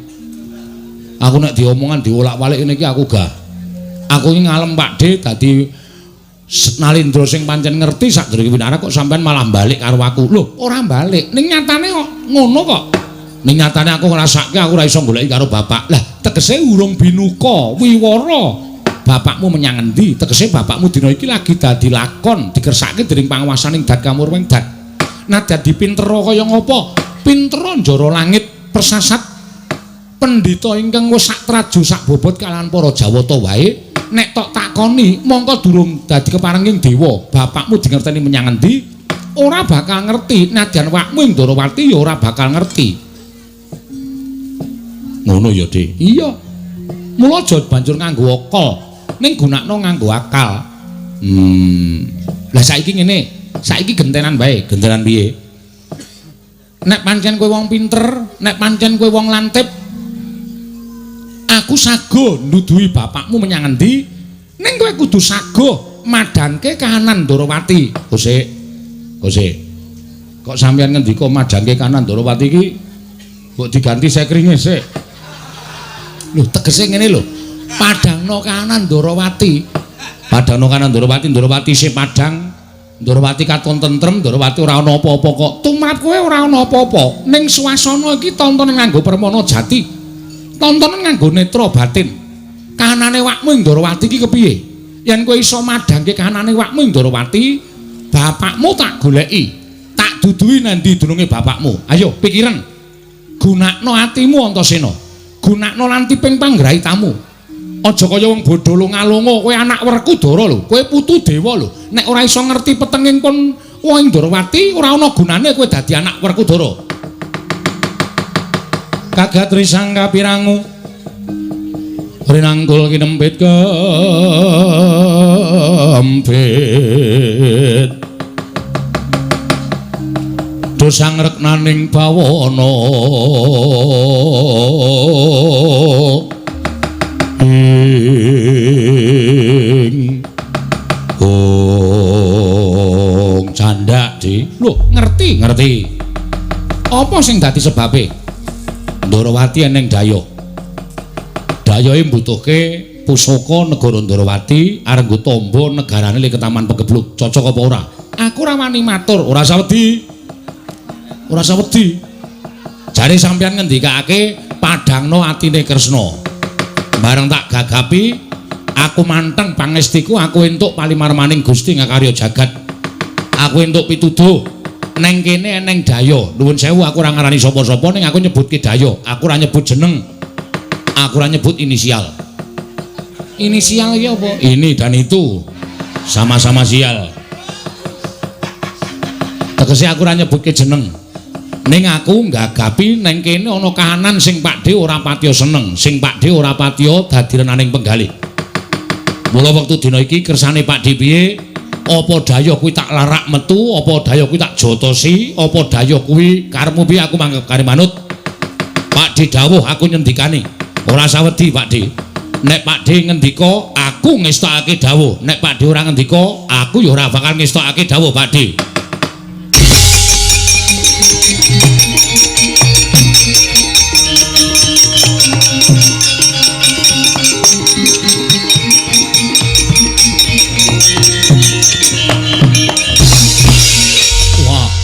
Aku nek diomongan diolak-walik ngene iki aku gah. Aku iki ngalem Pakde dadi Nalindra sing pancen ngerti sadurunge winara kok sampean malah balik karo aku. Lho, ora balik. Ning nyatane kok ngono kok. Ning nyatane aku ngrasake aku ora iso goleki karo bapak. Lah, tegese urung binuka wiwara. Bapakmu menyang endi? Tegese bapakmu dina iki lagi dadi lakon dikersake dening panguwasaning Dat Kamurweng Dat. Nah, dadi pintera kaya ngapa? Pintera njara langit persasat pendhita ingkang wis sak traju sak bobot kalawan para Jawata wae. Nek tok takoni mongko durung dadi keparenging dewa, bapakmu dingerteni menyang endi? Ora bakal ngerti. Nadyan wakmu ing Ndorowati ya ora bakal ngerti. Ngono ya, Dik. Iya. Mula aja banjur nganggo akal, ning gunakno nganggo akal. Lah saiki ngene, saiki gentenan wae, gentenan piye? Nek pancen kowe wong pinter, nek pancen kowe wong lantip, aku sago nduduhi bapakmu menyang endi, ning kowe kudu sago madhangke kahanan Ndorowati. Gosek. Gosek. Kok sampeyan ngendika madhangke kahanan Ndorowati iki mbok diganti sekringe sik. Lho, tegese ngene lho. Padhangno kahanan Ndorowati. Padhangno kahanan Ndorowati, Ndorowati isih padhang. Ndorowati katon tentrem, Ndorowati ora ana apa-apa kok. Tumrap kowe ora ana apa-apa. Ning swasana iki tontonan nganggo permana jati. Tontonan nganggo netra batin. Kahanane wakmu ing Ndorowati iki kepiye? Yen kowe iso madhangke kahanane wakmu ing Ndorowati, bapakmu tak goleki. Tak duduhi nandi dununge bapakmu. Ayo pikiran. Gunakno atimu Antasena. Gunakno lantiping panggraitamu. Aja kaya wong bodho lunga-lunga, kowe anak Werkudara lho, kowe putu dewa lho. Nek ora iso ngerti petenging pun wong ing Ndorowati, ora ana gunane kowe dadi anak Werkudara. Kagat risang kapirangu rinangkul kinempit kempit dosang reknaning bawana ing ong candak di. Lho, ngerti, ngerti. Apa sing dadi sebabe? Ndorowati eneng dayoh. Dayohe mbutuhke pusaka negara Ndorowati arep nggo tamba negarane li Ketaman Pegebluk. Cocok apa ora? Aku ora wani matur, ora usah wedi. Ora usah wedi. Jare sampeyan ngendikake padhangno atine Kresna. Bareng tak gagapi, aku manteng pangestiku, aku entuk palimarmaning Gusti ngakarya jagat. Aku entuk pituduh. Neng kene eneng dayo. Nuwun sewu aku ora ngarani sapa-sapa ning aku nyebutke dayo. Aku ora nyebut jeneng. Aku ora nyebut inisial. Inisial iki apa? Ini dan itu sama-sama sial. Tegese aku ora nyebutke jeneng. Ning aku nggagapi neng kene ana kahanan sing Pakdhe ora patiya seneng, sing Pakdhe ora patiya dadi renaning penggalih. Mula wektu dina iki kersane Pakdhe piye? Apa daya kuwi tak larak metu, apa daya kuwi tak jotosi, apa daya kuwi karepmu piye aku mangkep kare manut. Pakdhe dawuh aku nyendikani. Ora usah wedi Pakdhe. Nek Pakdhe ngendika aku ngestokake dawuh, nek Pakdhe ora ngendika aku ya ora bakal ngestokake dawuh Pakdhe.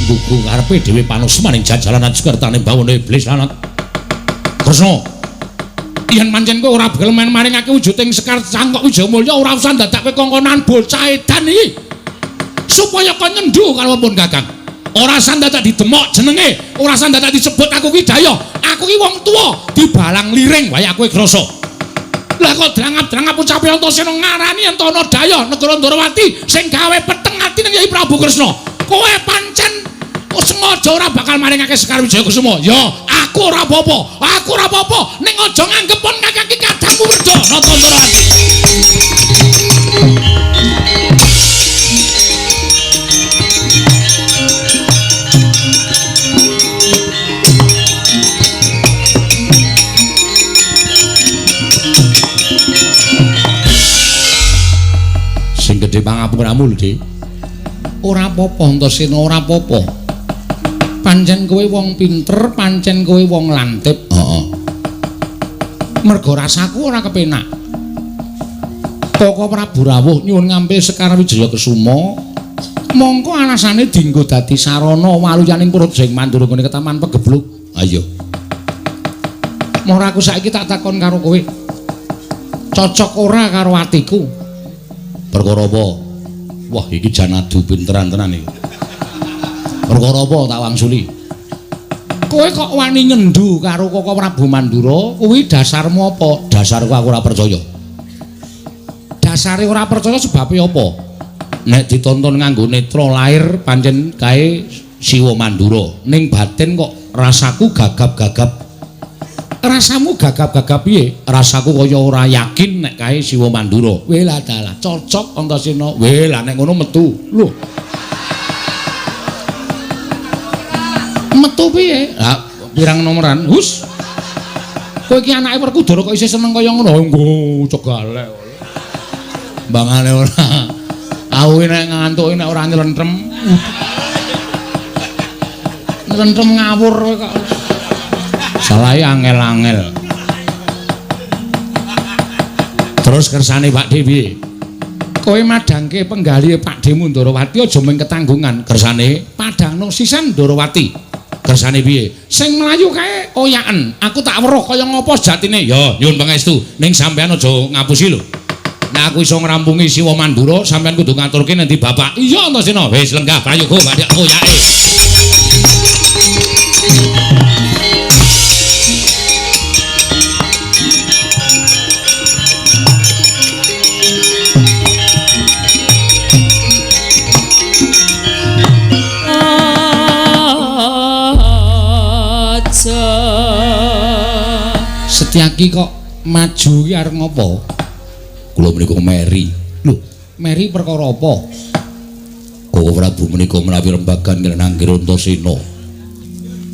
Gugu karepe dhewe panusmaning jajalan ajukertane bawone iblis lanat. Kresna, yen pancen kowe ora gelem maringake wujuding Sekar Cangkok Wijayamulya ora usah dadak kowe kongkonan bocah edan iki. Supaya kon nyendu karo pun Kakang. Ora usah dadak didemok jenenge, ora usah dadak disebut aku ki dayo. Aku ki wong tuwa, dibalang liring wae aku krasa. Lah kok drangap-drangap ucape Antasena ngarani yen ana dayo negara Ndorowati sing gawe peteng ati ning Kyai Prabu Kresna. Kowe pancen sengaja ora bakal maringake Sekar Wijaya Kusuma. Ya, aku ora apa-apa. Aku ora apa-apa. Ning aja nganggep pun Kakang ki kadangmu werda Nata Ndorowati. Sing gedhe pangapuramu lho, Dik. Ora apa-apa Antasena, ora apa-apa. Pancen kowe wong pinter, pancen kowe wong lantip. Heeh. Mergo rasaku ora kepenak. Koko Prabu rawuh nyuwun ngampil Sekar Wijaya Kesuma, mongko alasane dienggo dadi sarana waluyaning Purwajaya Mandura nggone Ketaman Pegebluk. Ayo. Mora aku saiki tak takon karo kowe. Cocok ora karo atiku? Perkara apa? Wah, iki jan adu pinteran tenan iki. Perkara apa tak wangsuli? Kowe kok wani nyendu karo Koko Prabu Mandura, kuwi dasarmu apa? Dasarku aku ora percaya. Dasare ora percaya sebabe apa? Nek ditonton nganggo netra lair pancen kae Siwa Mandura, ning batin kok rasaku gagap-gagap. Rasamu gagap-gagap piye? Rasaku kaya ora yakin nek kae Siwa Mandura. Weh lah dalah, cocok Antasena. Weh lah nek ngono metu. Lho. Metu piye? Lah pirang nomoran? Hus. Kowe iki anake Werkudara kok isih seneng kaya ngono? Nggo cegalek. Mbangane ora. Aku iki nek ngantuke nek ora nylentrem. Nylentrem ngawur kowe kok. Salahe angel-angel. Terus kersane Pakdhe piye? Kowe madhangke penggalih Pakdhemu Ndorowati aja mung ketanggungan. Kersane padhangno sisan Ndorowati. Kersane piye? Sing mlayu kae oyaken. Aku tak weruh kaya ngapa sejatine. Ya, nyuwun pangestu. Ning sampeyan aja ngapusi lho. Nek aku iso ngrampungi Siwa Mandura, sampeyan kudu ngaturke nang bapak. Iya, Antasena. Wis lenggah prayoga badhe oyake. Setyaki kok maju ki arep ngopo? Kula menika meri. Lho, meri perkara apa? Koko Prabu menika menawi rembagan ngenangge Antasena.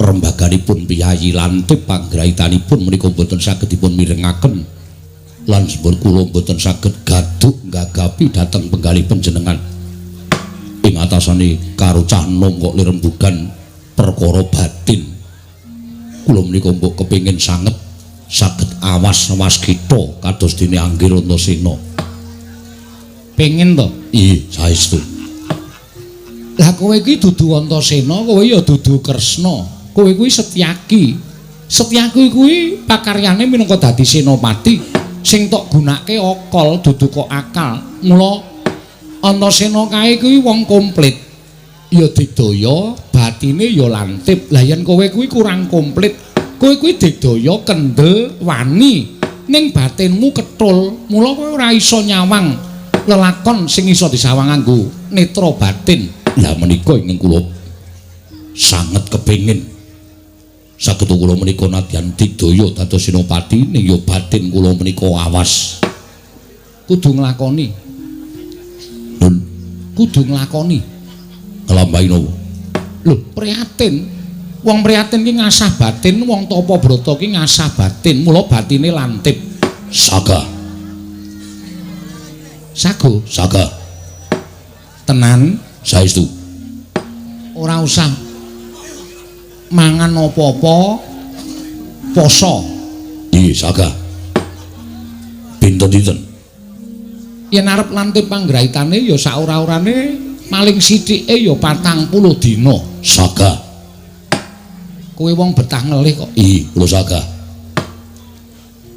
Rembaganipun piyayi lantip panggraitanipun menika mboten saged dipun mirengaken. Lan sembur kula mboten saged gaduk gagapi dhateng penggalih panjenengan. Ing atas Rasane karo cah enom kok lirembugan perkara batin. Kula menika mbok kepengin sanget saged awas waskita kados dene Anggir Antasena. Pengin to? Iya, saestu. Lah kowe iki dudu Antasena, kowe ya dudu Kresna. Kowe kuwi Setyaki. Setyaki kuwi pakaryane minangka dadi senopati sing tok gunake akal dudu kok akal. Mula Antasena kae kuwi wong komplit. Ya digdaya, batine ya lantip. Lah yen kowe kuwi kurang komplit, kowe kuwi digdaya kendel wani, ning batinmu ketul. Mula kowe ora iso nyawang lelakon sing iso disawang nganggo netra batin. Lah menika ingkang kula sanget kepengin saged kula menika nadyan digdaya dados senopati ning ya batin kula menika awas. Kudu nglakoni. Nun, kudu nglakoni. Nglampahi napa? Lho, prihatin. Wong prihatin ki ngasah batin, wong tapa brata ki ngasah batin, mula batine lantip. Saga. Sago, saga. Tenan saestu. Ora usah mangan apa-apa, poso. Iya, saga. Pinten-pinten. Yen arep lantip panggraitane ya saora-orane paling sithike ya 40 dina. Saga. Kowe wong betah ngelih kok. Iya, kula saga.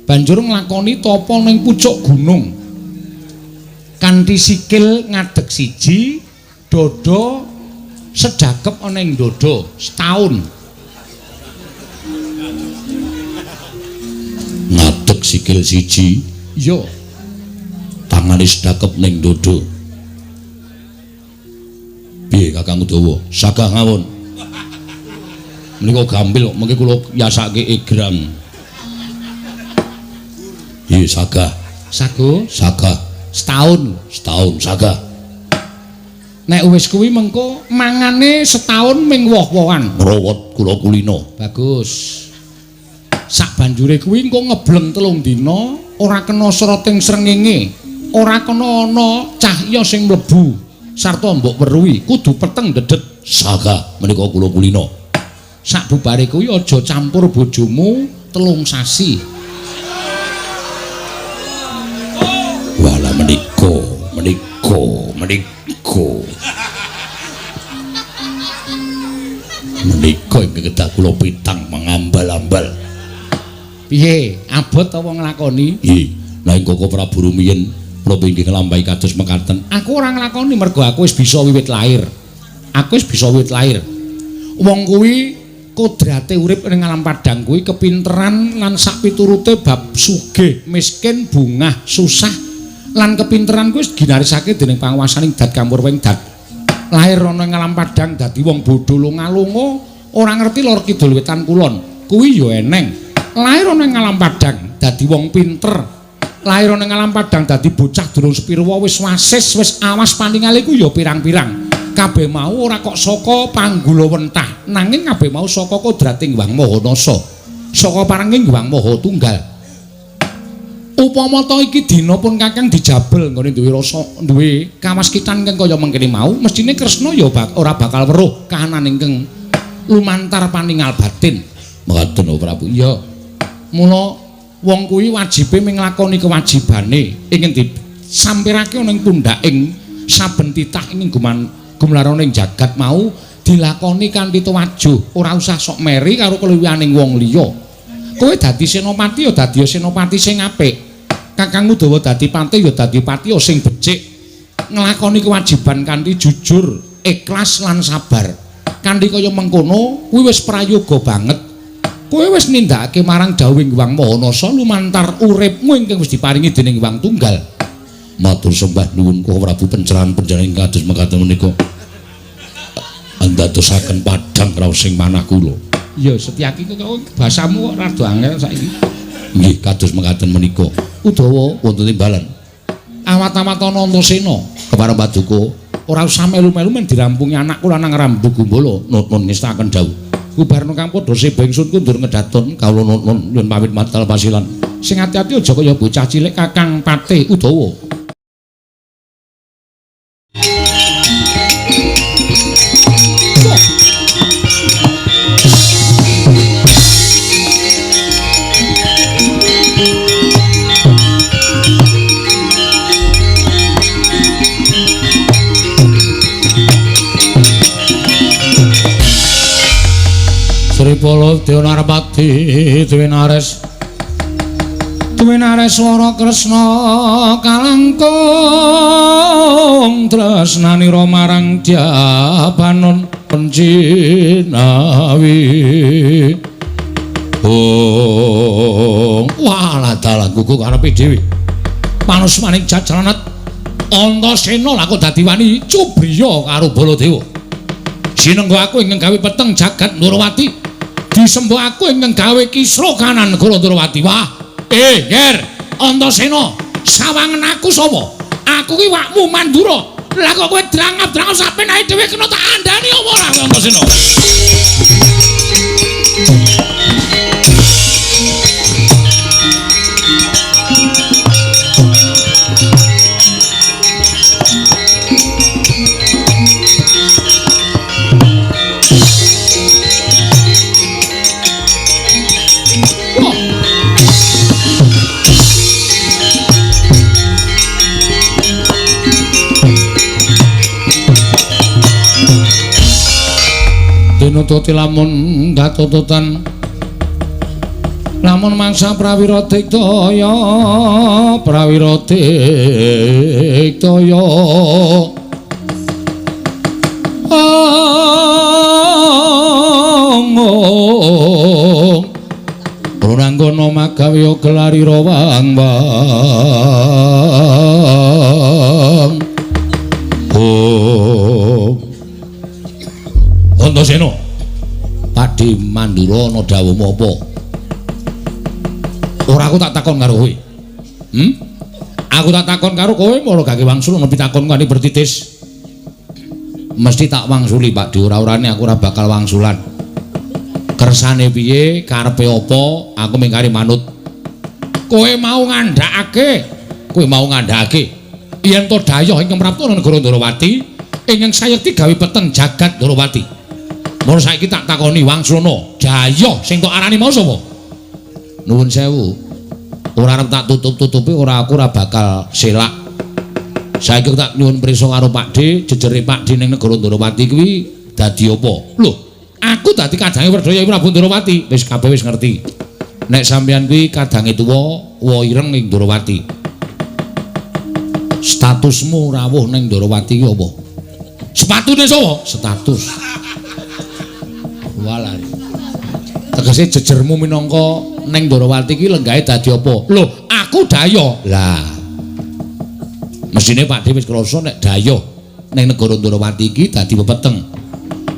Banjur nglakoni tapa ning pucuk gunung. Kanthi sikil ngadeg siji, dada sedakep ana ing dada setaun. Ngadeg sikil siji, iya. Tangane sedakep ning dada. Piye Kakang Udawa? Sagah ngawon. Menika gampil kok mengke kula yasake egrang. Iya, sagah. Sago, sagah. Setahun, setahun sagah. Nek wis kuwi mengko mangane setahun ming woh-wohan. Ngrawat kula kulina. Bagus. Sak banjure kuwi engko ngebleng 3 dina, ora kena sroting srengenge, ora kena ana cahya sing mlebu sarta mbok weruhi, kudu peteng dedet. Sagah menika kula kulina. Sak bubare kuwi aja campur bojomu 3 sasi. Walah menika, menika, menika. Menika ingkang kedah kula pitang mangambal-ambal. Piye? Abot apa nglakoni? Nggih. Lah ing Koko Prabu rumiyin kula inggih nglampahi kados mekaten. Aku ora nglakoni mergo aku wis bisa wiwit lahir. Aku wis bisa wiwit lahir. Wong kuwi kodrate urip ning alam padhang kuwi kepinteran lan sak piturute bab sugih, miskin, bungah, susah lan kepinteran kuwi ginarisake dening panguwasaning dat kampurwing dat. Lahir ana ing alam padhang dadi wong bodho lunga-lunga, ora ngerti lor kidul wetan kulon. Kuwi ya eneng. Lahir ana ing alam padhang dadi wong pinter. Lahir ana ing alam padhang dadi bocah durung sepirwa wis wasis, wis awas paningale iku ya pirang-pirang. Kabeh mau ora kok saka panggula wentah, nanging kabeh mau saka kodrating Hyang Maha Nasa, saka parenging Hyang Maha Tunggal. Upama ta iki dina pun Kakang dijabel nggone duwe rasa, duwe kawaskitan ingkang kaya mengkene mau, mestine Kresna ya ora bakal weruh kahanan ingkang lumantar paningal batin. Mekaten Prabu. Iya. Mula wong kuwi wajibe ming nglakoni kewajibane ingkang disampirake ana ing pundhaking saben titah ing gumelarane ing jagat mau dilakoni kanthi tuwajuh, ora usah sok meri karo keluwihaning wong liya. Kowe dadi senopati ya dadi senopati sing apik. Kakang Udawa dadi patih ya dadi patih sing becik. Nglakoni kewajiban kanthi jujur, ikhlas lan sabar. Kanthi kaya mengkono kuwi wis prayoga banget. Kowe wis nindakake marang dawuhing Hyang Maha Nasa lumantar uripmu ingkang wis diparingi dening Hyang Tunggal. Matur sembah nuwun Koko Prabu pencerahan panjenengan kados mekaten menika. Andadosaken padhang raos sing manah kula. Ya Setyaki kok bahasamu kok rada angel saiki. Nggih kados mekaten menika. Udawa wonten timbalan. Awat-awat ana Antasena kepareng paduka ora usah melu-melu men dirampungi anakku lanang Rambu Gumbala nuwun ngestaken dawuh. Gubarna kang padha seba ingsun kundur ngedaton kawula nuwun nyuwun pamit matal pasilan. Sing ati-ati aja kaya bocah cilik Kakang Patih Udawa. Baladewa Narpati Dwinares Dwinares swara Kresna kalangkung tresnanira marang Dyabanon Cinawi. Oh, walah dalah gugu karepe dhewe. Panusmaning jajalanat Antasena lha kok dadi wani cubriya karo Baladewa. Sinengga aku ingkang gawe peteng jagat Ndorowati, disembuh aku ingkang gawe kisra kanan negara Ndorowati. Wah, Ger, Antasena, sawangen aku sapa? Aku ki wakmu Mandura. Lah kok kowe drangap-drangap sapenake dhewe kena tak andhani apa ora Antasena? Dinututi lamun katututan lamun mangsa prawira diktaya prawira diktaya ong Prananggana magawe gelarira wang wang. Oh Antasena, Pakde Mandura ana dawuhmu apa? Ora aku tak takon karo kowe. Aku tak takon karo kowe mara gage wangsul ana pitakon kane bertitis. Mesti tak wangsuli Pakde, ora-orane aku ora bakal wangsulan. Kersane piye, karepe apa, aku ming kari manut. Kowe mau ngandhakake, kowe mau ngandhakake yen to dayoh ingkang prapta negara Ndorowati ingkang sayekti gawe peteng jagat Ndorowati. Mula saiki tak takoni wangsulana, dayoh sing tok arani mau sapa? Nuwun sewu. Ora arep tak tutup-tutupi, ora aku ora bakal selak. Saiki tak nyuwun prisa karo Pakde, jejere Pakde ning negara Ndorowati kuwi dadi apa? Lho, aku dadi kadange Werdaya Prabu Ndorowati. Wis kabeh wis ngerti. Nek sampeyan kuwi kadange tuwa, wa ireng ing Ndorowati. Statusmu rawuh ning Ndorowati ki apa? Sepatune sapa? Status. Walah. Tegese jejermu minangka ning Ndorowati ki lenggahe dadi apa? Lho, aku dayoh. Lah. Mesine Pakde wis krasa nek dayoh ning negara Ndorowati iki dadi pepeteng.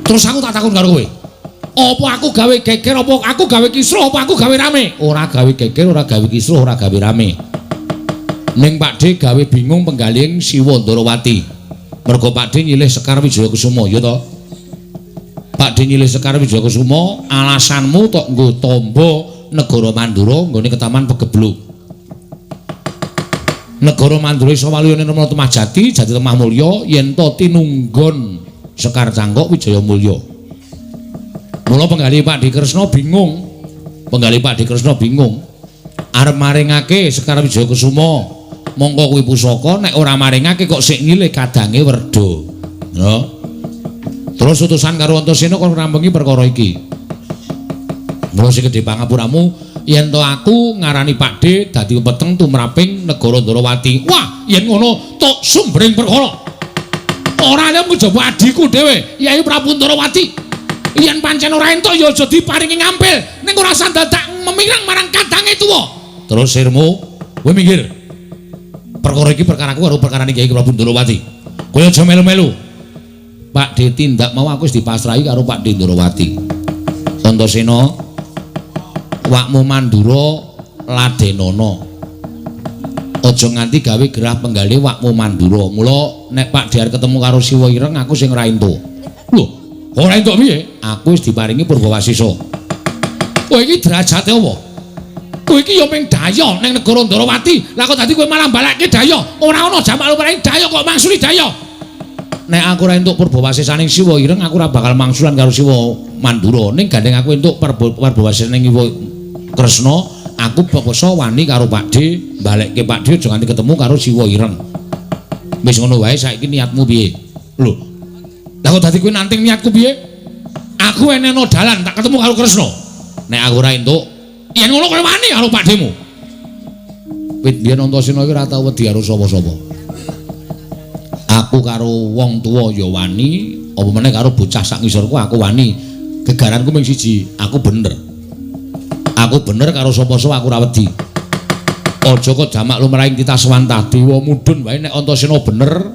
Terus aku tak takon karo kowe. Apa aku gawe geger, apa aku gawe kisruh, apa aku gawe rame? Ora gawe geger, ora gawe kisruh, ora gawe rame. Ning Pakde gawe bingung penggaling Siwa Ndorowati. Mergo Pakde nyilih Sekar Wijaya Kusuma, ya to? Pakde nyilih Sekar Wijaya Kusuma, alasanmu tok nggo tamba negara Mandura nggone ketaman Pegebluk. Negara Mandura iso waluya ning Temah Jati, Jati Temah Mulya yen to tinunggon Sekar Cangkok Wijaya Mulya. Mula penggalih Pakde Kresna bingung. Penggalih Pakde Kresna bingung. Arep maringake Sekar Wijaya Kusuma, mongko kuwi pusaka, nek ora maringake kok sik nyilih kadange Werda. Ya. Terus utusan karo Antasena kon ngrampengi perkara iki. Mula sing gedhe pangapuramu yen to aku ngarani Pakde dadi peteng tumraping negara Ndorowati. Wah, yen ngono tok sumbering perkara. Ora lem kejaba adhiku dhewe, Yai Prabu Ndorowati. Yen pancen ora entuk ya aja diparingi ngampil, ning ora usah dadak memirang marang kadange tuwa. Terus sirmu, kowe minggir. Perkara iki perkaraku karo perkarane Kyai Prabu Ndorowati. Kowe aja melu-melu. Pakde tindak mau aku wis dipasrahi karo Pakde Ndorowati. Antasena, wakmu Mandura ladenana. Aja nganti gawe gerah penggalih wakmu Mandura. Mula nek Pakde arep ketemu karo Siwa Ireng aku sing ora entuk. Lho, ora entuk piye? Aku wis diparingi Purwawasisa. Kowe iki derajate apa? Kowe iki ya mung dayoh ning negara Ndorowati. Lah kok dadi kowe malah balekke dayoh? Ora ana jamak lumaring dayoh kok mangsuli dayoh. Nek aku ora entuk Purwawasisaning Siwa Ireng, aku ora bakal mangsulan karo Siwa Mandura. Ning gandeng aku entuk Purwawasisaning Siwa Kresna, aku peksa wani karo Pakde, balekke Pakde aja nganti ketemu karo Siwa Ireng. Wis ngono wae saiki niatmu piye? Lho. Lah kok dadi kowe nanting niatku piye? Aku eneno dalan tak ketemu karo Kresna. Nek aku ora entuk, yen ngono kowe wani karo Pakdhemu. Wit biyen Antasena iki ora tau wedi karo sapa-sapa. Aku karo wong tuwa ya wani, apa meneh karo bocah sak ngisorku aku wani. Gegaranku mung siji, aku bener. Aku bener karo sapa-sapa aku ora wedi. Aja kok jamak lumrahing titah swantah dewa mudhun wae nek Antasena bener,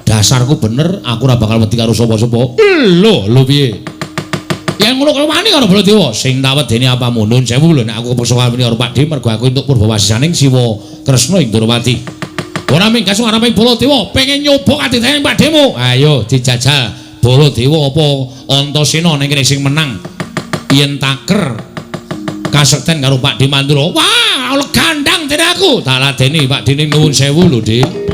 dasarku bener, aku ora bakal wedi karo sapa-sapa. Lho, lho piye? Yen ngono kowe wani karo Baladewa, sing tak wedeni apamu? Nuwun sewu lho nek aku kepeksa wani karo Pakdhe mergo aku entuk purbawasisaning Siwa Kresna ing Ndorowati. Ora minggas arep Baladewa, pengen nyoba kadidene Pakdhemu. Ayo dijajal Baladewa apa Antasena ning kene sing menang. Yen taker kasekten karo Pakdhe Mandura. Wah, gandang dene aku. Tak ladeni Pakdhe ning nuwun sewu lho, Dik.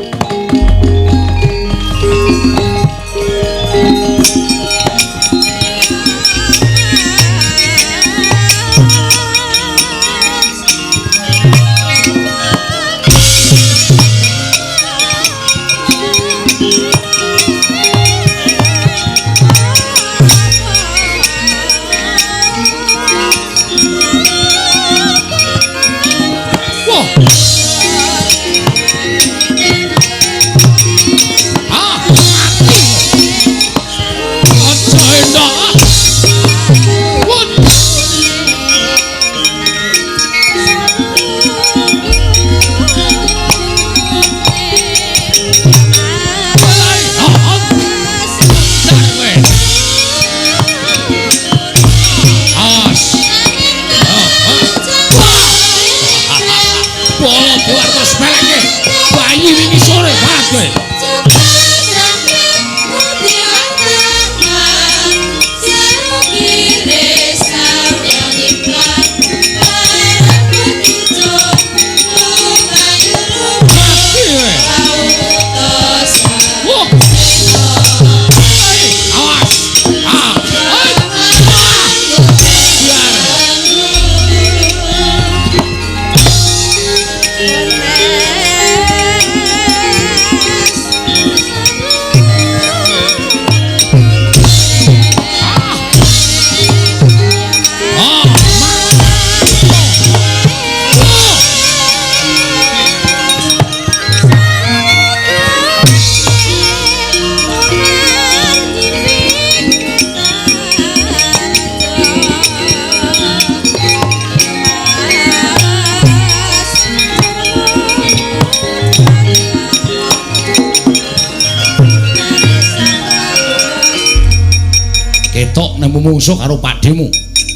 Ketok nemu mungsuh karo Pakdhemu.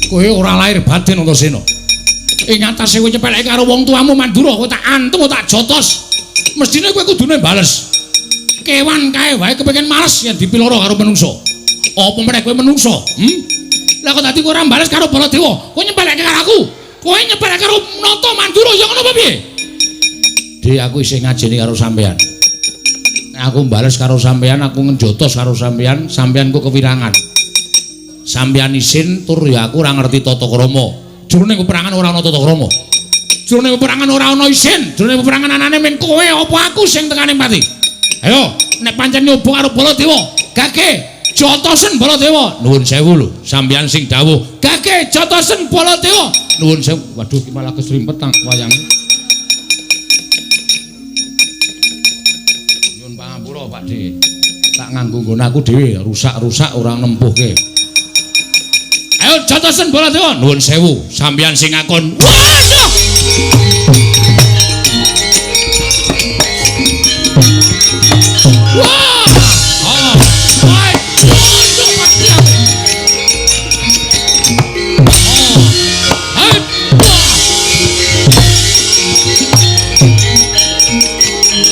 Kowe ora lahir batin Antasena. Ing atase kowe nyepeleke karo wong tuamu Mandura, kowe tak antum, tak jotos. Mestine kowe kudune bales. Kewan kae wae kepengin males yen dipiloro karo menungsa. Apa meneh kowe menungsa? Lah kok dadi kowe ora bales karo Baladewa, kowe nyepeleke karo aku. Kowe nyepeleke karo Nata Mandura ya ngono apa piye? Dik, aku isih ngajeni karo sampean. Nek aku bales karo sampean, aku ngejotos karo sampean, sampean ku kewirangan. Sampeyan isin tur ya aku ora ngerti tata krama. Jroning peperangan ora ana tata krama. Jroning peperangan ora ana isin. Jroning peperangan anane mung kowe apa aku sing tekane pati. Ayo, nek pancen nyoba karo Baladewa, gage jotosen Baladewa. Nuwun sewu lho, sampeyan sing dawuh. Gage jotosen Baladewa. Nuwun sewu. Waduh, iki malah kesrimpet tang wayang. Nyuwun pangapura, Pakdhe. Tak nganggo nggon aku dhewe, rusak-rusak ora nempuhke. Ayo jotosen Baladewa. Nuwun sewu, sampeyan sing ngakon. Waduh. Wah! Ah! Wah! Waduh, mati aku. Ah!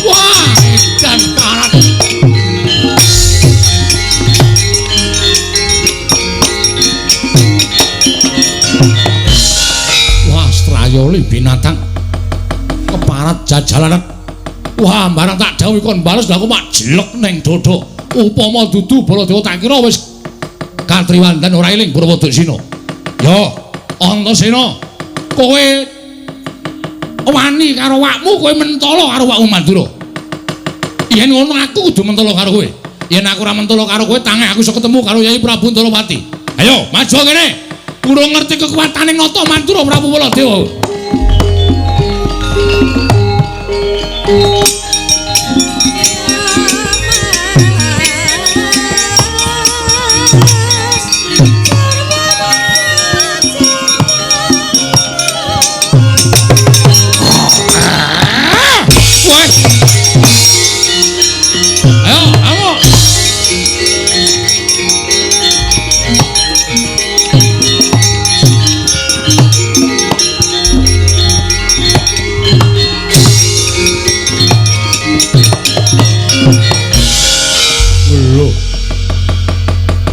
Wah! Edan karat. Wah, strayoli binatang keparat jajalanan. Wah, barang tak dawuhi kon bales lha aku mak jelek ning dodok. Upama dudu Baladewa tak kira wis katriwandan ora eling Purwodaksina. Yo, Antasena, kowe wani karo awakmu, kowe mentala karo awakmu Mandura. Yen ngono aku kudu mentala karo kowe. Yen aku ora mentala karo kowe, tangeh aku iso ketemu karo Yai Prabu Ndorowati. Ayo, maju kene. Urung ngerti kekuatane Nata Mandura Prabu Baladewa.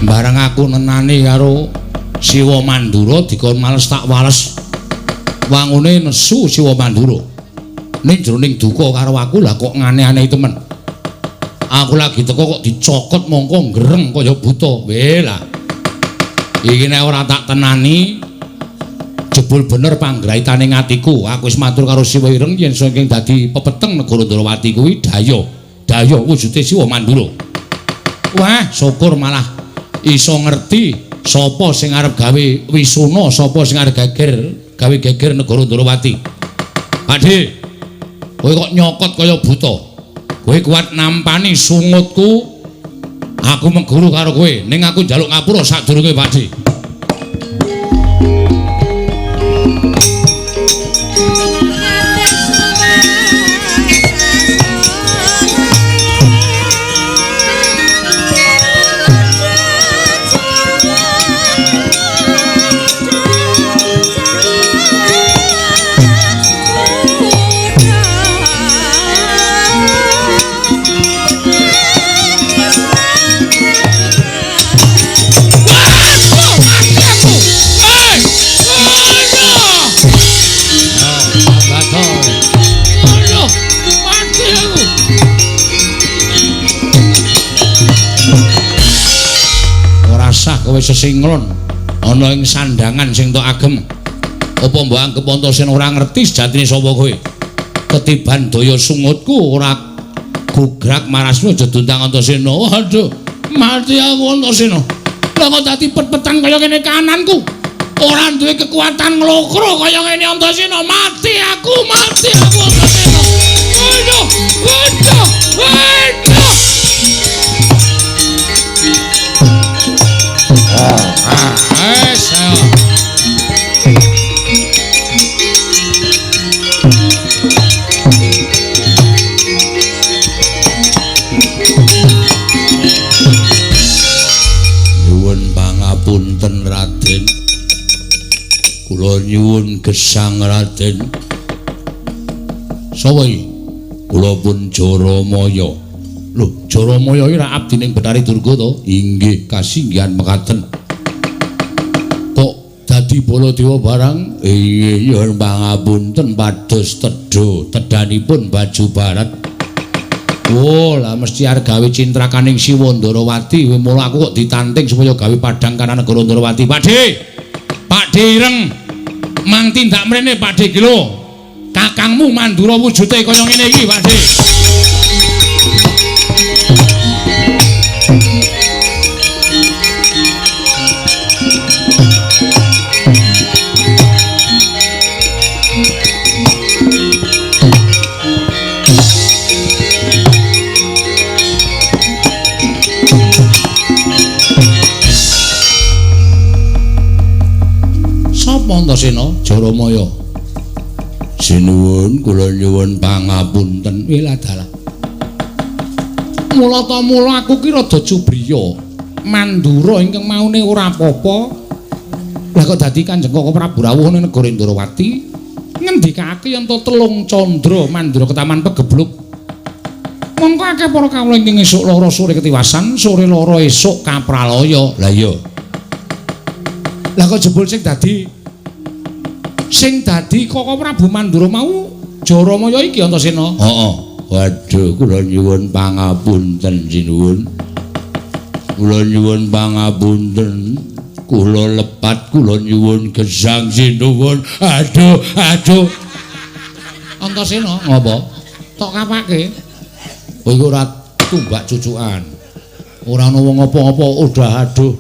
Barang aku nenani karo Siwa Mandura dikon males tak wales. Wangune nesu Siwa Mandura. Ning jroning duka karo aku lah kok ngane-aneh temen. Aku lagi teko kok dicokot mongko ngreng kaya buta. Weh lah. Iki nek ora tak tenani jebul bener panggraitane atiku. Aku wis matur karo Siwa Ireng yen saking dadi pepeteng negara Ndrawati kuwi daya. Daya wujude Siwa Mandura. Wah, syukur malah iso ngerti sapa sing arep gawe wisuna, sapa sing arep geger, gawe geger negara Ndrawati. Pakde, kowe kok nyokot kaya buta. Kowe kuat nampani sungutku. Aku meguru karo kowe, ning aku njaluk ngapura sadurunge, Pakde. Kowe sesinglon ana ing sandangan sing tok agem. Apa mbok anggep Antasena ora ngerti sejatine sapa kowe? Ketiban daya sungutku ora gugrak marasmu aja duntang Antasena. Waduh, mati aku Antasena. Lah kok dadi pet-petan kaya ngene kananku. Ora duwe kekuatan nglokro kaya ngene Antasena. Mati aku Antasena. Waduh, waduh, waduh. Nyuwun pangapunten Raden. Kula nyuwun gesang Raden. Sapa iki? Kula pun Jaramaya. Lho, Jaramaya iki ra abdi ning Bathari Durga to? Inggih, kasinggihan mekaten. Kok dadi Baladewa barang? Inggih, nyuwun pangapunten pados tedha, tedhanipun baju barat. Oh, lah mesti arep gawe cintrakaning Siwa Ndrawati. Mula aku kok ditanting supaya gawe padhang kanan negara Ndrawati. Pakde. Pakde Ireng. Mang tindak mrene Pakde iki lho. Kakangmu Mandura wujude kaya ngene iki, Pakde. Sapa Antasena? Jaramaya. Sinuwun kula nyuwun pangapunten. Wilah dalah. Mula ta mula aku ki rada cubriya. Mandura ingkang maune ora apa-apa. Lah kok dadi Kanjeng Koko Prabu rawuh ning negara Ndrawati ngendikake yen to telung candra Mandura ketaman pegebluk. Mongko akeh para kawula ingkang esuk lara sore ketiwasan, sore lara esuk kapralaya. Lah iya. Lah kok jebul sing dadi Koko Prabu Mandura mau Jaramaya iki Antasena. Heeh. Waduh, kula nyuwun pangapunten sinuwun. Kula nyuwun pangapunten. Kula lepat, kula nyuwun gesang sinuwun. Aduh, aduh. Antasena ngopo? Tok kapake. Kowe iku ora tumbak cucukan. Ora ana wong apa-apa, udah aduh.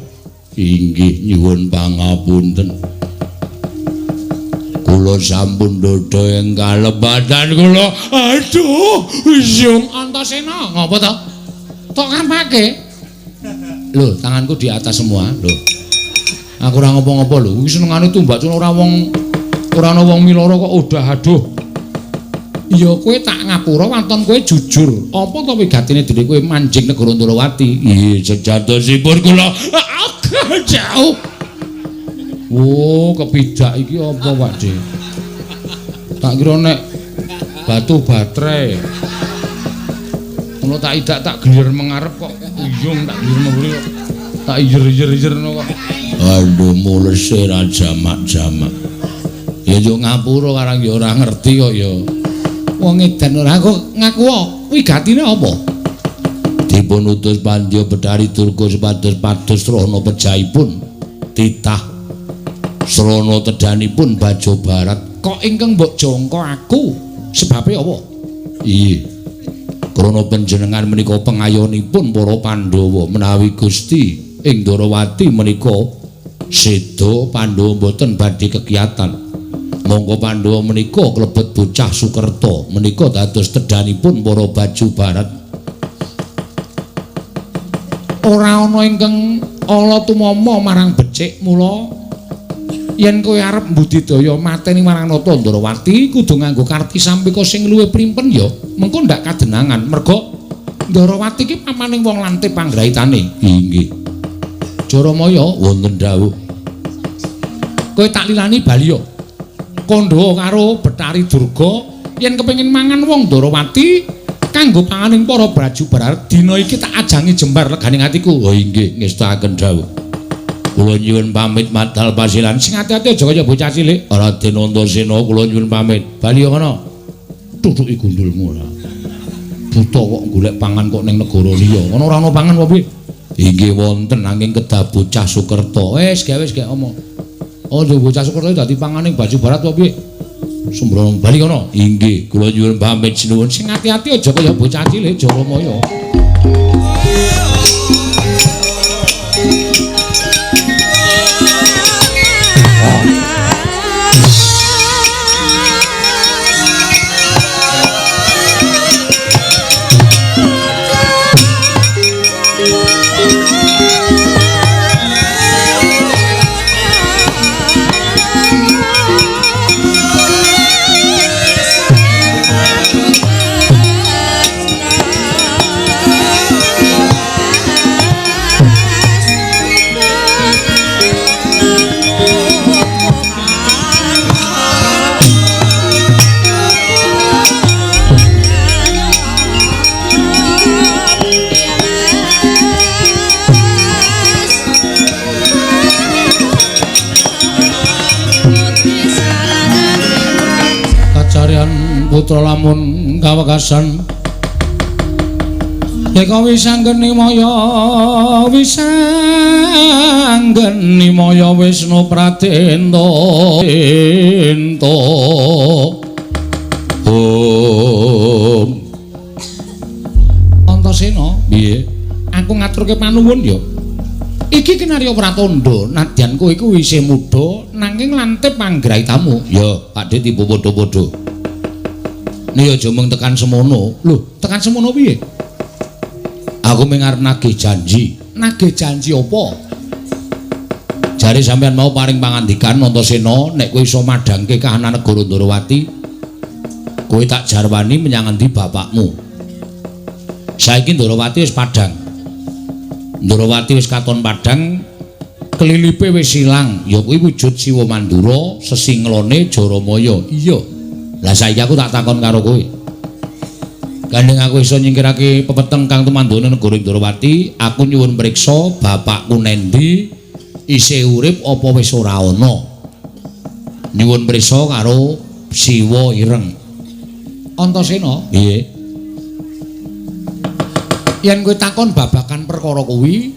Inggih nyuwun pangapunten. Kula sampun dodho ing kalebatan kula. Aduh, yung Antasena ngapa to? Tok kampake. Lho, tanganku di atas semua, lho. Aku ora ngopo-ngopo lho. Iki senengane tumbak cun ora wong ora ana wong miloro kok udah aduh. Ya kowe tak ngapura waton kowe jujur. Apa to wigatine dene kowe manjing negara Ndrawati? Nggih, sejatosipun kula jauh. Oh, kepidak iki apa, Pak De? Tak kira nek batu baterai. Ngono tak idak tak gelir mengarep kok uyung tak gelir mburi kok. Tak iyer-iyer-iyer ngono kok. Aduh, mulese ra jamak-jamak. Ya yo ngapura karang ya ora ngerti kok ya. Wong edan ora kok ngaku wigatine apa? Dipun utus Pandya Bedari Durga supados pados srana pejahipun titah srana tedhanipun Bajo Barat. Kok ingkang mbok jangka aku? Sebabe apa? Iya. Krana panjenengan menika pengayonipun para Pandhawa menawi Gusti ing Ndrawati menika seda Pandhawa mboten badhe kekiyatan. Monggo Pandhawa menika klebet bocah Sukerta menika dados tedhanipun para Baju Barat. Ora ana ingkang ala tumama marang becik, mula yen kowe arep mbudidaya mateni marang Nata Ndrawati kudu nganggo karti sampika sing luwih primpen ya, mengko ndak kadenangan merga Ndrawati iki pamaning wong lantip panggraitane. Inggih. Jaramaya wonten dawuh. Kowe tak lilani bali ya. Kandha karo Betari Durga yen kepengin mangan wong Ndrawati kanggo panganing para Baju Barat dina iki tak ajangi jembar leganing atiku. Oh inggih, ngestakaken dawuh. Kula nyuwun pamit madal pasilan. Sing ati-ati aja kaya bocah cilik. Raden Antasena kula nyuwun pamit. Bali ngono. Tutuki gundulmu ora. Buta kok golek pangan kok ning negara liya. Ngono ora ana pangan apa piye? Inggih wonten nanging kedah bocah Sukerta. Wis gawe wis gak omong. Oh, bocah Sukerta dadi panganing Baju Barat apa piye? Sembrono bali kono. Inggih, kula nyuwun pamit sinuwun. Sing ati-ati aja kaya bocah cilik Jaramaya. Putra lamun kawekasan yeka wisanggeni maya wisanggeni maya Wisnu Pradenta. Om Antasena, piye? Aku ngaturke panuwun ya. Iki kinarya pratandha nadyan kowe iku isih muda nanging lantip panggraitamu. Ya, Pakde tiba padha-padha. Nih aja mung tekan semono. Lho, tekan semono piye? Aku mung arep nagih janji. Nagih janji apa? Jare sampean mau paring pangandikan Antasena nek kowe iso madhangke kahanan negara Ndrawati, kowe tak jarwani menyang endi bapakmu. Saiki Ndrawati wis padhang. Ndrawati wis katon padhang, kelilipe wis ilang. Ya kuwi wujud Siwa Mandura sesinglone Jaramaya. Iya. Lah saiki aku tak takon karo kowe. Gandeng aku iso nyingkirake pepeteng kang tumandhana negara Ndrawati, aku nyuwun priksa bapakku nendi, isih urip apa wis ora ana. Nyuwun priksa karo Siwa Ireng. Antasena, piye? Yen kowe takon babagan perkara kuwi,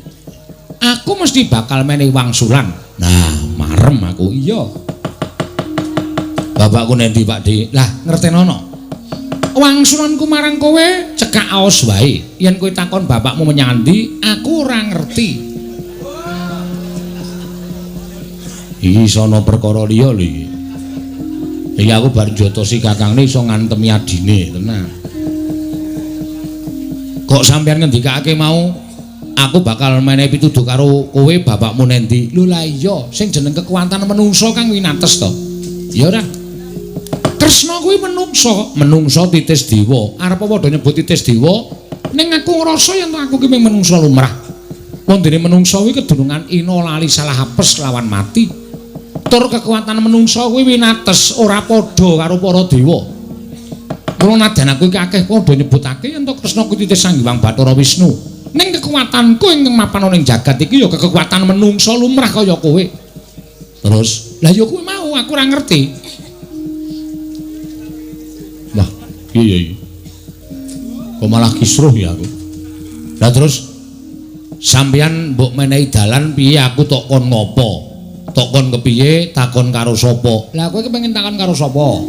aku mesti bakal menehi wangsulan. Nah, marem aku. Iya. Bapakku nendi, Pak De? Lah, ngertenono. Wangsulanku marang kowe cekak aos wae. Yen kowe takon bapakmu menyang endi, aku ora ngerti. Iki iso ana perkara liya lho iki. Iki aku bar njotosi kakangne iso ngantemi adine, tenan. Kok sampeyan ngendikake mau aku bakal menehi pituduh karo kowe bapakmu nendi? Lho lah iya, sing jeneng kekuatan menungso kang winates to. Ya ora. Kresna kuwi menungso, menungso titis dewa. Arep padha nyebut titis dewa, ning aku ngrasa yen aku ki mung menungso lumrah. Wondene menungso kuwi kedunungan ina lali salah apes lawan mati. Tur kekuatan menungso kuwi winates ora padha karo para dewa. Mula nadyan aku iki akeh padha nyebutake yen to Kresna kuwi titis Sang Hyang Bathara Wisnu. Ning kekuatanku ing mapan ana ing jagat iki ya kekuatan menungso lumrah kaya kowe. Terus, lah ya kuwi mau aku ora ngerti. Wah, piye iki? Kok malah kisruh ya aku. Lah terus sampeyan mbok menehi dalan piye aku tok kon ngopo? Tok kon kepiye? Takon karo sapa? Lah kowe kepengin takon karo sapa?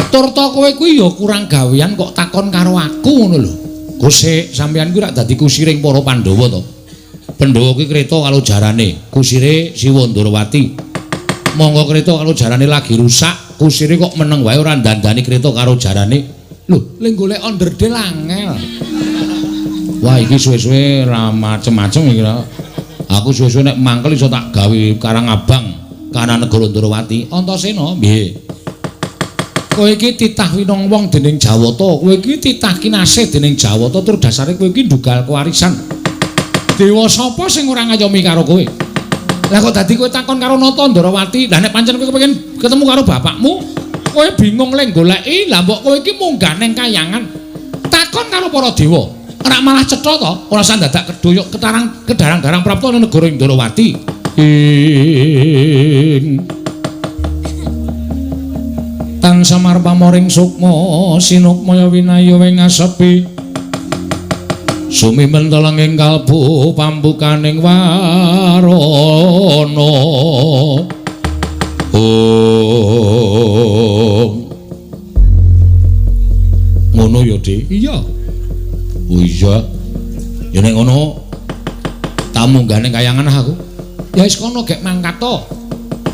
Tur to kowe kuwi ya kurang gawean kok takon karo aku ngono lho. Kusik sampeyan kuwi rak dadi kusiring para Pandhawa to. Pandhawa kuwi kreta karo jarane, kusire Siwa Ndorowati. Monggo kreta karo jarane lagi rusak, kusire kok meneng wae ora ndandani kreta karo jarane. Lho, le golek onderdil angel. Wah, iki suwe-suwe ra macem-macem iki. Aku suwe-suwe nek mangkel iso tak gawe Karang Abang kana negara Ndorowati. Antasena, nggih. Kowe iki titah winong wong dening Jawata, kowe iki titah kinasih dening Jawata, tur dasare kowe iki ndugal kewarisan. Dewa sapa sing ora ngayomi karo kowe? Lah kok dadi kowe takon karo Nata Ndorowati? Lah nek pancen kowe kepengin ketemu karo bapakmu, kowe bingung le goleki, lah mbok kowe iki munggah ning kayangan. Takon karo para dewa. Ora malah cetha to, ora usah dadak kedoyok ketarang kedarang-darang prapta ning negara Ndorowati. Ing Tang samar pamoring sukma sinukmaya winaya wing asepi sumimenteleng ing kalbu pambukaning warana. Om ngono ya, Dik? Iya. Oh iya. Ya nek ngono tamu munggah ning kayangan aku. Ya wis kono gek mangkat to.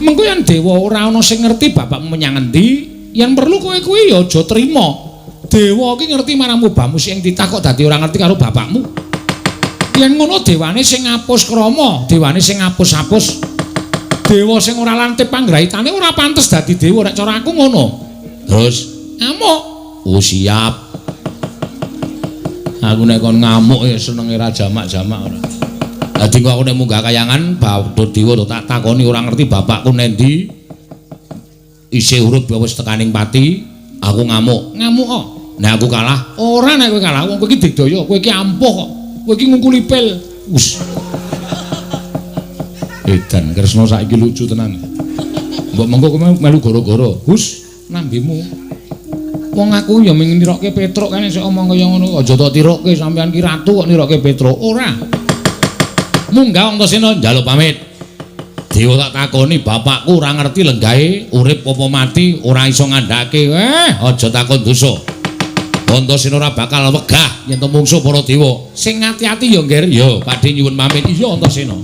Mengko yen dewa ora ana sing ngerti bapakmu menyang endi, yen perlu kowe kuwi ya aja trima. Dewa iki ngerti marang mubamu sing titah kok dadi ora ngerti karo bapakmu. Yen ngono dewane sing ngapus krama, dewane sing ngapus-apus. Dewa sing ora lantip panggraitane ora pantes dadi dewa nek cara aku ngono. Terus ngamuk. Oh siap. Aku nek kon ngamuk ya senenge ra jamak-jamak ora. Dadi kok aku nek munggah kayangan badhe dewa tak takoni ora ngerti bapakku nendi. Isih urip ya wis tekaning pati, aku ngamuk. Ngamuk kok. Nek aku kalah, ora nek kowe kalah, wong kowe iki digdaya, kowe iki ampuh kok. Kowe iki ngungkuli pil. Wus. Edan Kresna saiki lucu tenan. Mbok mengko kowe melu gara-gara. Hus, nambemu. Wong aku ya mung nirokke Petruk kan isih omong kaya ngono. Aja tok tirokke sampean ki ratu kok nirokke Petruk. Ora. Munggah Antasena njaluk pamit. Dewa tak takoni bapakku ora ngerti lenggahe urip apa mati ora iso ngandhake. Aja takon dosa. Antasena ora bakal wegah yen to mungsuh para dewa. Sing ati-ati ya, Ngger. Ya, padhe nyuwun pamit. Iya, Antasena.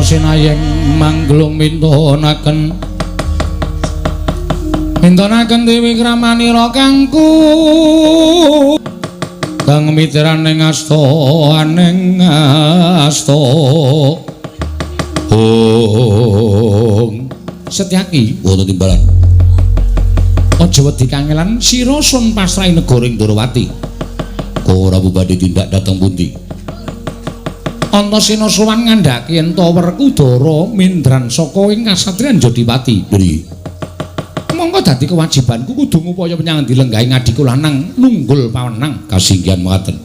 Antasena yen mangglung mintunaken mintunaken Dewi Kramanira kangku kang mitraning asta aning asta. Ong Setyaki wonten timbalan. Aja wedi kangelan sira sun pasrahi negara ing Ndorowati. Prabu badhe tindak dhateng pundi? Antasena sowan ngandhake yen ta Werkudara mindran saka ing kasatriyan Jodipati. Nggih. Mongko dadi kewajibanku kudu ngupaya menyang dilenggahi ngadhiku lanang nunggul pawenang. Kasinggihan mekaten.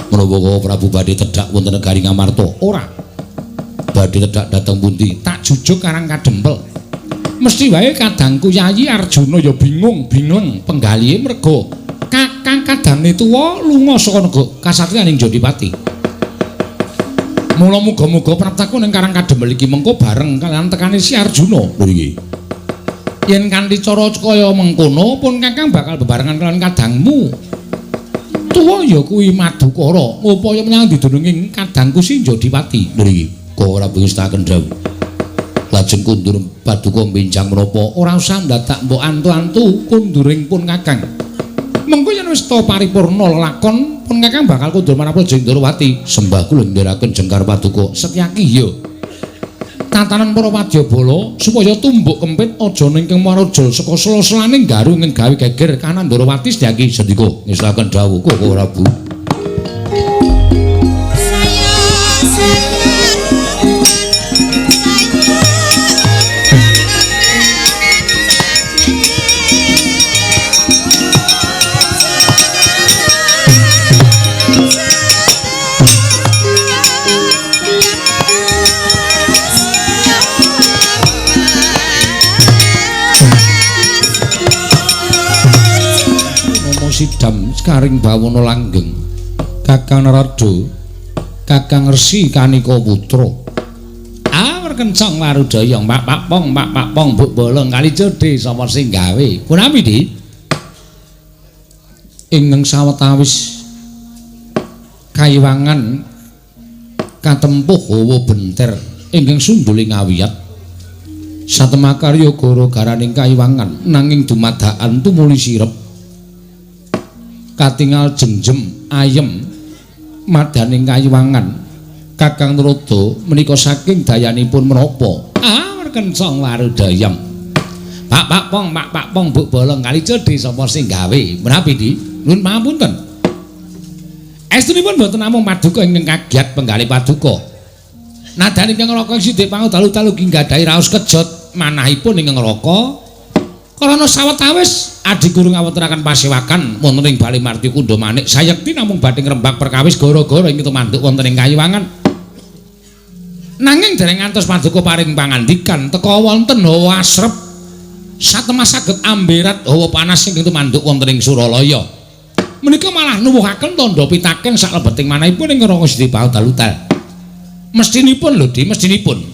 Menapa Prabu badhe tedhak wonten negari Ngamarta? Ora. Badhe tedhak dhateng pundi? Tak jujuk Karang Kadempel. Mesti wae kadangku Yayi Arjuna ya bingung bingleng penggalihe merga kakang kadane tuwa lunga saka negara kasatriyan ing Jodipati. Mula muga-muga praptaku ning Karang Kadempel iki mengko bareng kaliyan tekane si Arjuna. Nggih. Yen kanthi cara kaya mengkono pun kakang bakal bebarengan kaliyan kadangmu. Tuwa ya kuwi Madukara ngupaya menyang didununging kadangku si Jodipati. Nggih. Kok ora pengestaken dawuh. Lajeng kundur paduka benjang menapa? Ora usah ndadak mbok antu-antu kunduring pun kakang. Mengko yen wis ta paripurna lelakon pun kakang bakal kundur marang Praja Ndorowati. Sembah kula ndherekaken jengkar paduka. Setyaki ya. Tatanan para wadyabala supaya tumbuk kempit aja ning Maraja saka sela-selane garu ing gawe geger kanan Ndorowati. Setyaki sendika ngestaken dawuh Koko Prabu. Sidam sekaring bawana langgeng Kakang Narada Kakang Resi Kanika Putra. Awar kencang warudaya mak pak pong mak pak pong buk bolong kali jodhe sapa sing gawe punami di ingkang sawetawis kaiwangan katempuh hawa benter ingkang sundule ngawiyat satemakarya gara-garaning kaiwangan nanging dumadakan tumuli sirep katingal jengjem ayem madaning kayiwangan. Kakang Narada menika saking dayanipun menapa? Awar kencang warudayam pak pak pong pak pak pong buk bolong kali jodhe sapa sing gawe menawi di nuwun pangapunten. Estunipun boten namung paduka ingkang kagiat penggalih paduka. Nadane ingkang neraka sithik pangudalu-dalu ki nggadahi raos kejot manahipun ingkang neraka karana sawetawis adiguru ngawontenaken pasewakan wonten ing Bali Marti Kundha Manik sayekti namung badhe ngrembak perkawis gara-gara ing tumanduk wonten ing kayiwangan. Nanging dereng ngantos paduka paring pangandikan teka wonten hawa asrep satemah saged amberat hawa panas ing tumanduk wonten ing Suralaya. Menika malah nuwuhaken tandha pitaken saklebeting manahipun ing neraka Siti Paudalutal. Mestinipun lho Di, mestinipun.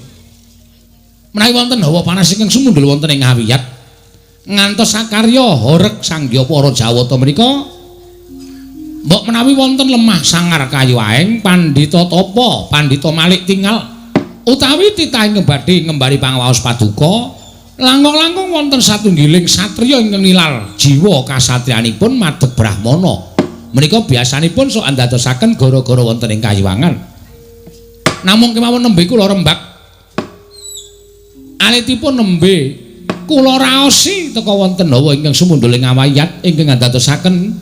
Menawi wonten hawa panas ingkang sumundhul wonten ing awiyat ngantos sakarya horeg sangya para Jawata menika mbok menawi wonten lemah sangar kayu aeng pandhita tapa pandhita malik tingal utawi titah ingkang badhe ngembari pangawaos paduka langkung-langkung wonten satunggiling satriya ingkang nilar jiwa kasatriyanipun madeg brahmana menika biasanipun sok andadosaken gara-gara wonten ing kayiwangan. Namung kemawon nembe kula rembak alitipun nembe kula raosi teka wonten hawa ingkang sumundhul ing awayat ingkang andadosaken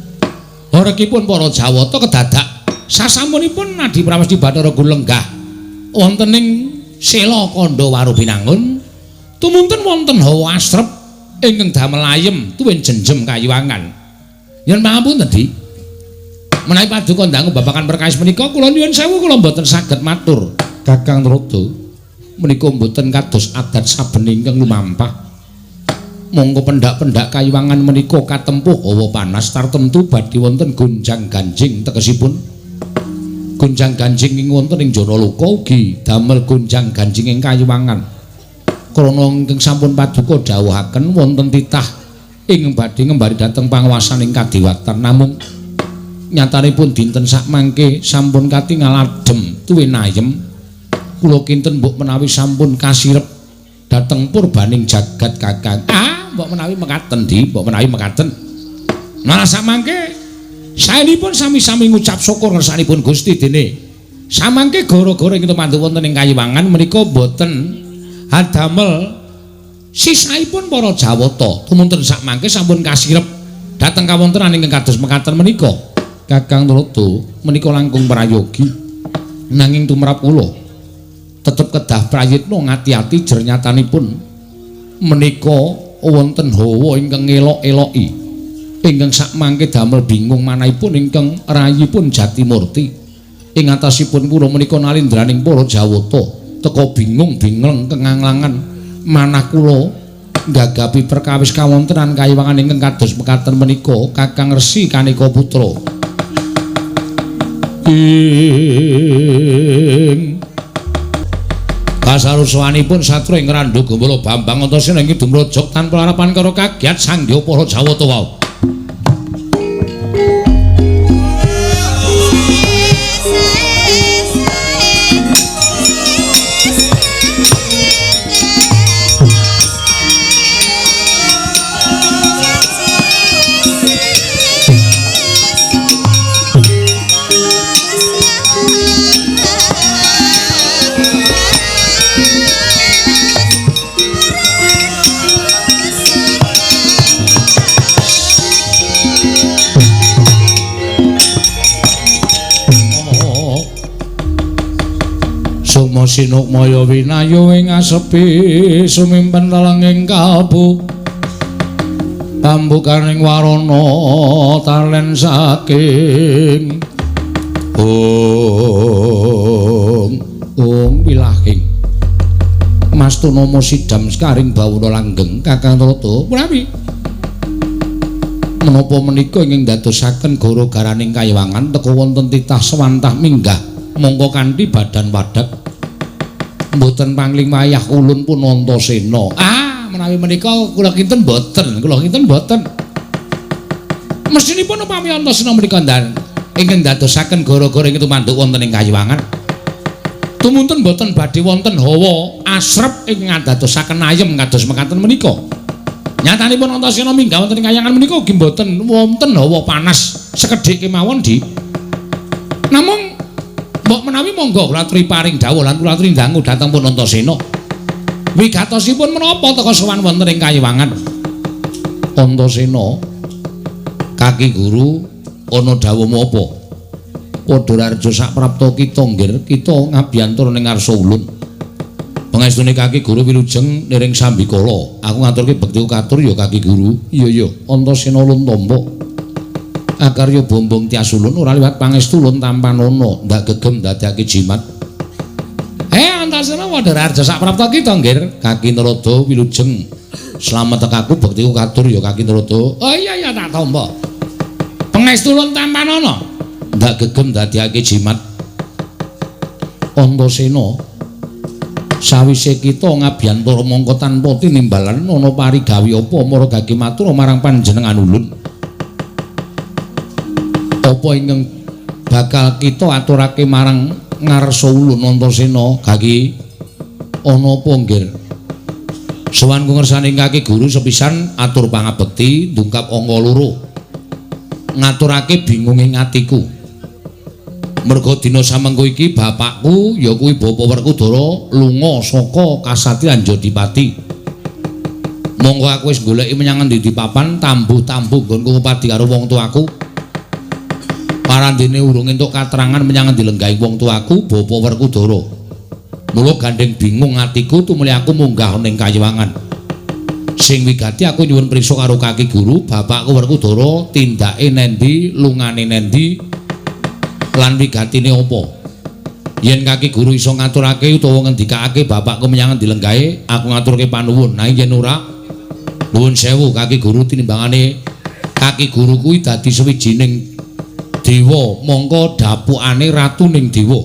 horekipun para Jawata kedadak sasampunipun Adi Prawesti Bathara Guru lenggah wonten ing Sela Kandha Warubinangun tumunten wonten hawa asrep ingkang damel ayem tuwin jenjem kayiwangan. Yen pangapunten Di, menawi paduka ndangu babagan perkawis menika kula nyuwun sewu kula mboten saged matur. Kakang Narada menika mboten kados adat saben ingkang lumampah. Monggo pendak-pendak kayiwangan menika katempuh hawa panas tartemtu badhe wonten gonjang-ganjing tegesipun gonjang-ganjing ing wonten ing Janaloka ugi damel gonjang-ganjing ing kayiwangan. Krana ingkang sampun paduka dawuhaken wonten titah ing badhe ngembari dhateng panguwasaning kadewatan namung nyatanipun dinten sakmangke sampun katingal adem tuwin ayem. Kula kinten mbok menawi sampun kasirep dhateng purbaning jagat Kakang. Ah, mbok menawi mekaten, Di, mbok menawi mekaten. Nah, samangke saenipun sami-sami ngucap syukur ngersanipun Gusti dene samangke gara-gara ing tumanduk wonten ing kayiwangan menika boten hadamel sisaipun para Jawata. Tumunten sakmangke sampun kasirep dhateng kawontenan ingkang kados mekaten menika. Kakang Tuladha menika langkung prayogi, nanging tumrap kula tetep kedah prayitna ngati-ati jernyatanipun menika wonten hawa ingkang ngelok-eloki ingkang sakmangke damel bingung manahipun ingkang rayipun Jatimurti. Ing atasipun kula menika nalindraning para Jawata teka bingung bingleng kenganglangan manah kula nggagapi perkawis kawontenan kayiwangan ingkang kados mekaten menika Kakang Resi Kaneka Putra. Ing kasarusuanipun satra ing Randha Gumala Bambang Antasena ing dumrojok tanpa larapan karo kagiat sangya para Jawata wau. Sukma sinukmaya winayu ing asepi sumimpen telenging kalbu pambukaning warana talen saking ong ong wilahing mastunama sidam sekaring bawana langgeng. Kakang Tuladha menawi menapa menika ingkang dadosaken gara-garaning kayiwangan teka wonten titah sewantah minggah mongko kanthi badan wadhek mboten pangling wayah ulun pun Antasena. Ah, menawi menika kula kinten mboten, kula kinten mboten. Mestinipun upami Antasena menika ingkang dadosaken gara-gara ing tumanduk wonten ing kayiwangan. Tumunten mboten badhe wonten hawa asrep ing ngadadosaken ayem kados mekaten menika. Nyatanipun Antasena minggah wonten ing kayangan menika ugi mboten wonten hawa panas sekedhik kemawon, Di. Namung mbok menawi monggo kula aturi paring dawuh lan kula aturi dangu dhateng pun Antasena. Wigatosipun menapa teka sowan wonten ing kayiwangan? Antasena, kaki guru ana dawuhmu apa? Padha raharja saprapta kita nggir, kita ngabiyantara ning ngarsa ulun. Pangestune kaki guru wilujeng niring sambikala. Aku ngaturke bekti katur ya kaki guru. Iya iya, Antasena ulun tampa. Akarya bombong tias ulun ora liwat pangestu ulun tampanana ndak gegem dadake jimat. Antasena padha raharja saprapta kita nggir, kaki Narada wilujeng slamet tekaku bektiku katur ya kaki Narada. Oh iya iya tak tampa. Pangestu ulun tampanana ndak gegem dadake jimat. Antasena sawise kita ngabiyantara mongko tanpa tinimbalan ana parigawe apa mara gage matur marang panjenengan ulun. Apa ingkang bakal kita aturake marang ngarsa ulun Antasena gagi ana apa nggir? Sowan ku ngersane kaki guru sepisan atur pangabekti ndungkap angka loro. Ngaturake bingunge atiku. Merga dina samengko iki bapakku ya kuwi Bapa Werkudara lunga saka Kasatriyan Jodipati. Monggo aku wis goleki menyang endi papan tambuh-tambuh nggonku ngupadi karo wong tuaku. Parandene urung entuk katerangan menyang endi lenggahing wong tuaku Bapa Werkudara. Mula gandeng bingung atiku tumuli aku munggah ning kayiwangan. Sing wigati aku nyuwun priksa karo kaki guru, bapakku Werkudara tindake nendi, lungane nendi, lan wigatine apa. Yen kaki guru iso ngaturake utawa ngendikake bapakku menyang endi lenggahe, aku ngaturke panuwun. Nanging yen ora, nuwun sewu kaki guru tinimbangane kaki guru kuwi dadi sawijining dewa, mongko dapukane ratuning dewa.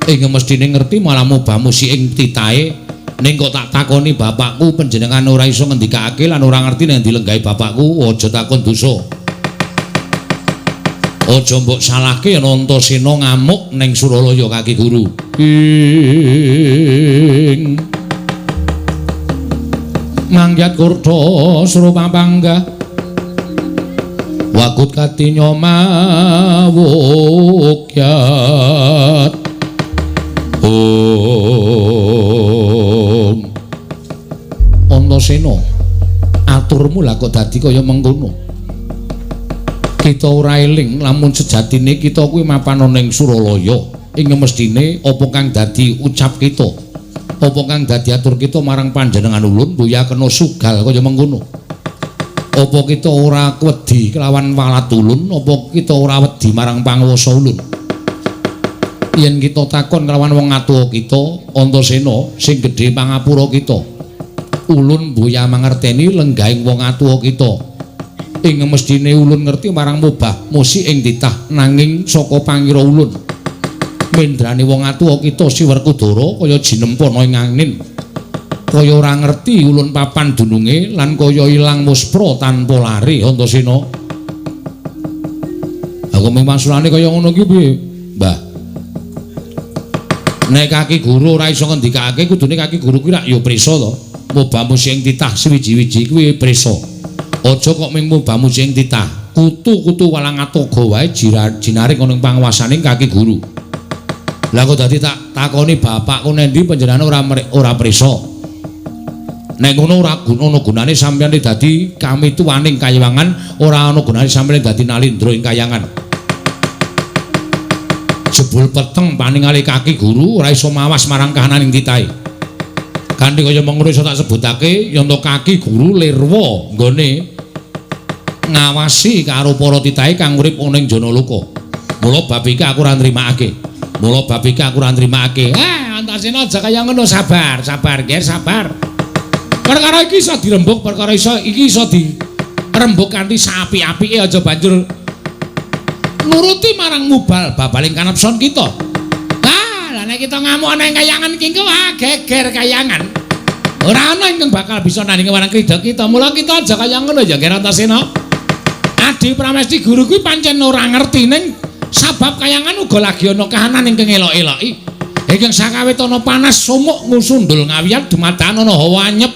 Ing mestine ngerti malah mubamusi ing titahe. Ning kok tak takoni bapakku panjenengan ora iso ngendikake lan ora ngerti ning dilenggahi bapakku, aja takon dosa. Aja mbok salahke yen Antasena ngamuk ning Suralaya kaki guru. Ing manggyat kurta srupa panggah wakut katinya mawukyat. Om Antasena, aturmu lah kok dadi kaya mengkono. Kita ora eling lamun sejatine kita kuwi mapan ana ing Suralaya. Ing mestine apa kang dadi ucap kita, apa kang dadi atur kita marang panjenengan ulun buya kena sugal kaya mengkono. Apa kita ora wedi kelawan walat ulun, apa kita ora wedi marang panguwasa ulun? Yen kita takon kelawan wong atuwa kita, Antasena sing gedhe pangapura kita, ulun buya mangerteni lenggahing wong atuwa kita. Ing mestine ulun ngerti marang mubah musi ing titah, nanging saka pangira ulun mendrane wong atuwa kita si Werkudara kaya jinempana ing angin, kaya ora ngerti ulun papan dununge lan kaya ilang muspra tanpa lari. Antasena, aku memasulane kaya ngono ki piye, Mbah? Nek kaki guru ora iso ngendikake, kudune kaki guru kuwi rak ya prisa to. Mubah musi ing titah siwiji-wiji kuwi prisa. Aja kok ming mubah musi ing titah, kutu-kutu walang atoga wae jinaring ana ing panguwasaning kaki guru. Lah kok dadi tak takoni bapakku nendi panjenengane ora prisa. Nek ngono ora ana gunane sampeyan dadi kamituwaning kayangan, ora ana gunane sampeyan dadi nalindra ing kayangan. Jebul peteng paningali kaki guru ora iso mawas marang kahananing titahe. Kanthi kaya mengkono iso tak sebutake yen to kaki guru lirwa nggone ngawasi karo para titahe kang urip ana ing Janaloka. Mula bab iki aku ora nrimakake. Mula bab iki aku ora nrimakake. Ah, Antasena aja kaya ngono, sabar, sabar, ger, sabar. Perkara iki iso dirembug, perkara iso iki iso dirembug kanthi saapik-apike, aja banjur nuruti marang mubal babaling kanepson kita. Ah, lah nek kita ngamuk ana ing kayangan iki engko geger kayangan. Ora ana ingkang bakal bisa nandingi marang krida kita. Mula kita aja kaya ngono ya, Ger Antasena. Adi Pramesti guru kuwi pancen ora ngerti ning sabab kayangan uga lagi ana kahanan ingkang elok-eloki. Ingkang sakawit ana panas sumuk ngusundul ngawiyat dumadakan ana hawa anyep.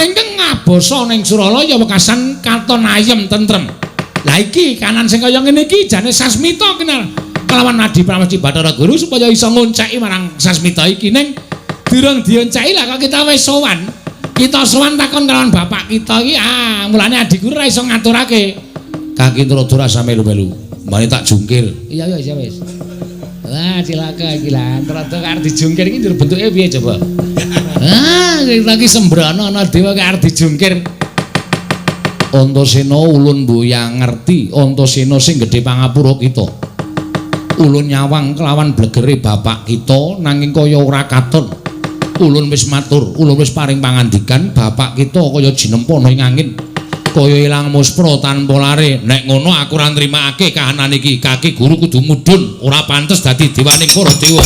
Ingkang ngabasa ning Suralaya wekasan katon ayem tentrem. Lah iki kanan sing kaya ngene iki jane Sasmita kenal kelawan Adi Pramesti Bathara Guru supaya iso ngonceki marang Sasmita iki, ning durung dionceki lah kok kita wis sowan. Kita sowan takon kelawan bapak kita iki, ah mulane Adi Guru ora iso ngaturake. Kaki Trada rasa melu-melu. Mane tak jungkir. Iya iya wis. Wah cilaka iki lah. Trada arep dijungkir iki njur bentuke piye coba? Ah, kita iki sembrono ana dewa kok arep dijungkir. Antasena ulun mboya ngerti, Antasena sing gedhe pangapura kita. Ulun nyawang kelawan blegere bapak kita nanging kaya ora katon. Ulun wis matur, ulun wis paring pangandikan bapak kita kaya jinempana ing angin. Kaya ilang muspra tanpa lare. Nek ngono aku ora nrimakake kahanan iki. Kaki guru kudu mudhun, ora pantes dadi dewaning para dewa.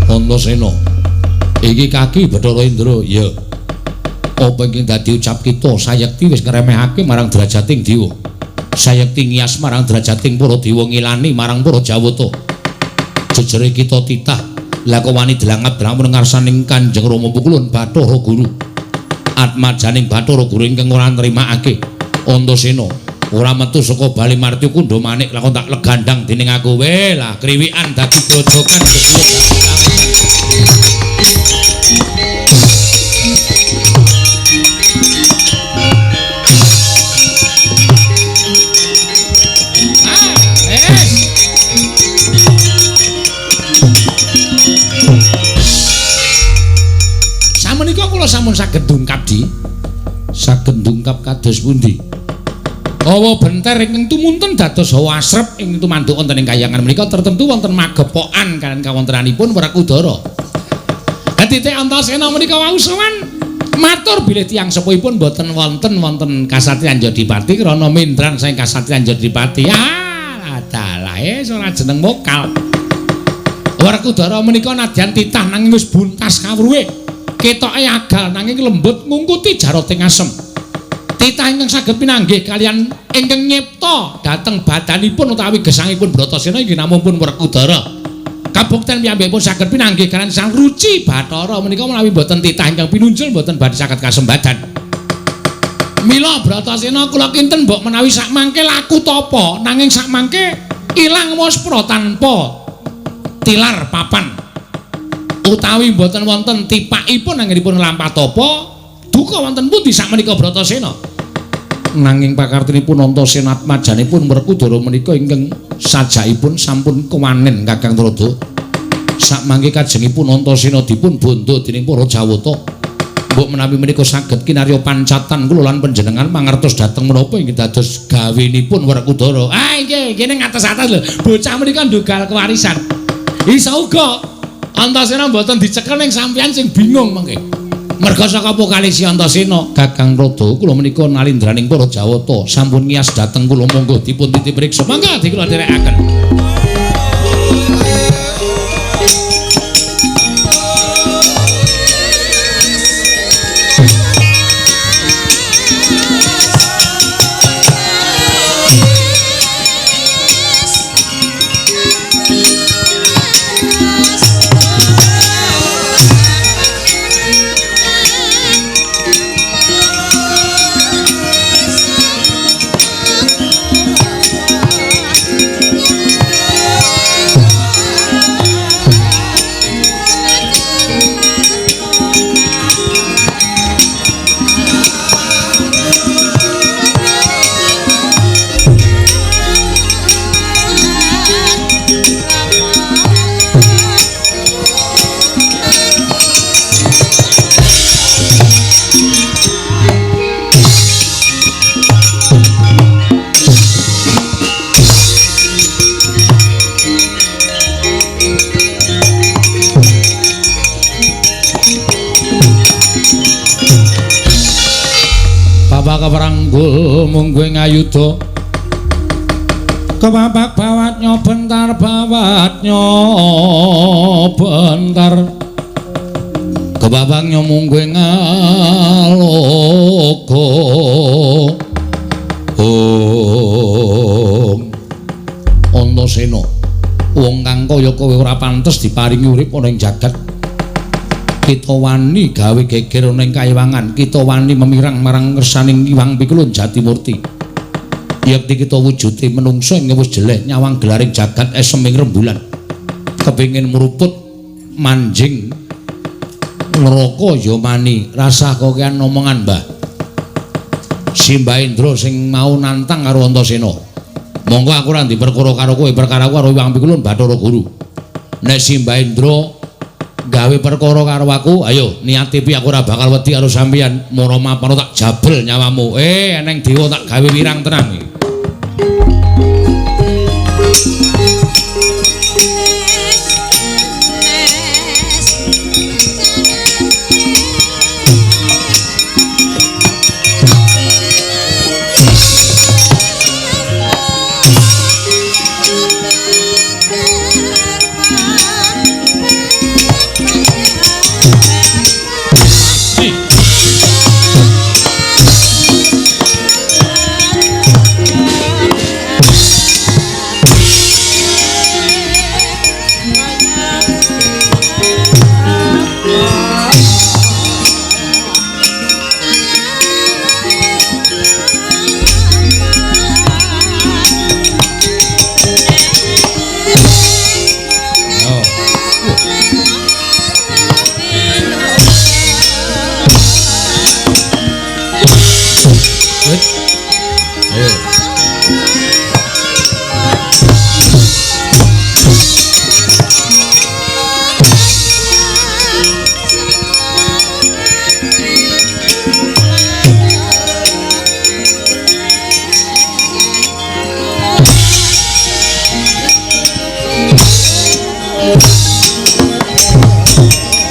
Antasena, iki kaki Bathara Indra. Ya. Apa ingkang dadi ucap kita sayekti wis ngremehake marang derajating dewa. Sayekti ngiyas marang derajating para dewa, ngilani marang para jawata. Jejere kita titah lah kok wani delangap-delangap ngarsaning Kanjeng Rama Pukulun Bathara Guru. Atmajaning Bathara Guru ingkang ora nrimakake. Antasena ora metu saka Bali Martya Kundha Manik lakon tak legandang dening aku. Weh lah kriwikan dadi grojogan kesuwun. Samenika kula sampun saged dungkap, Di. Saged dungkap kados pundi? Hawa benter ingkang tumunten dados hawa asrep ing tumanduk wonten ing kayangan menika tertentu wonten magepokan kaliyan kawontenanipun Werkudara. Titik Antasena menika wau sowan Matur bilih tiyang sepuhipun boten wonten kasatriyan Jodipati krana mindran saking kasatriyan Jodipati. Ah, dalah ora jeneng mokal. Werkudara menika nadyan titah nanging wis buntas kawruhe. Ketoke agal nanging lembut ngungkuti jaroting asem. Titah ingkang saged pinanggih kaliyan ingkang nyipta dhateng badanipun utawi gesangipun Bratasena inggih namung pun Werkudara. Kabukten piyambakipun saged pinanggih kaliyan Sang Ruci Bathara menika menawi boten titah ingkang pinunjul boten badhe saged kasembadan. Mila Bratasena kula kinten mbok menawi sakmangke laku tapa nanging sakmangke ilang waspra tanpa tilar papan utawi boten wonten tipakipun anggenipun nglampah tapa duka wonten pundi sakmenika Bratasena. Nanging pakartinipun Antasena atmajanipun Werkudara menika ingkang sajakipun sampun kewanen Kakang Tuladha. Sakmangke kajengipun Antasena dipun bondo dening para Jawata. Mbok menawi menika saged kinarya pancatan kula lan panjenengan mangertos dhateng menapa inggih dados gawenipun Werkudara. Ah nggih, kene ngates-ates lho. Bocah menika ndugal kewarisan. Isa uga Antasena mboten dicekel ning sampeyan sing bingung mengke. Merga saka pokalisi Antasena, Kakang Tuladha kula menika nalindraning para Jawata sampun ngiyas dhateng kula monggo dipun titip priksa. Mangga dikula dherekaken. Kaparanggul mungguing ayuda kepapak bawat nyobentar bawat nyobentar kepapak nyomungguing aloka. Om Antasena, wong kang kaya kowe ora pantes diparingi urip ana ing jagat. Kita wani gawe geger ana ing kayiwangan, kita wani memirang marang ngersaning Hyang Pikulun Jatimurti. Yekti kita wujude menungsa ing wis jeleh nyawang gelaring jagat esem ing rembulan. Kepengin mruput manjing neraka ya mani, rasah kokean omongan, Mbah. Simbah Indra sing mau nantang karo Antasena. Monggo aku ora diperkara karo kowe, perkara karo Hyang Pikulun Bathara Guru. Nek Simbah Indra gawe perkara karo aku, ayo niate piye aku ora bakal wedi karo sampeyan. Mara mapano tak jabel nyawamu. Eneng dewa tak gawe wirang tenang iki.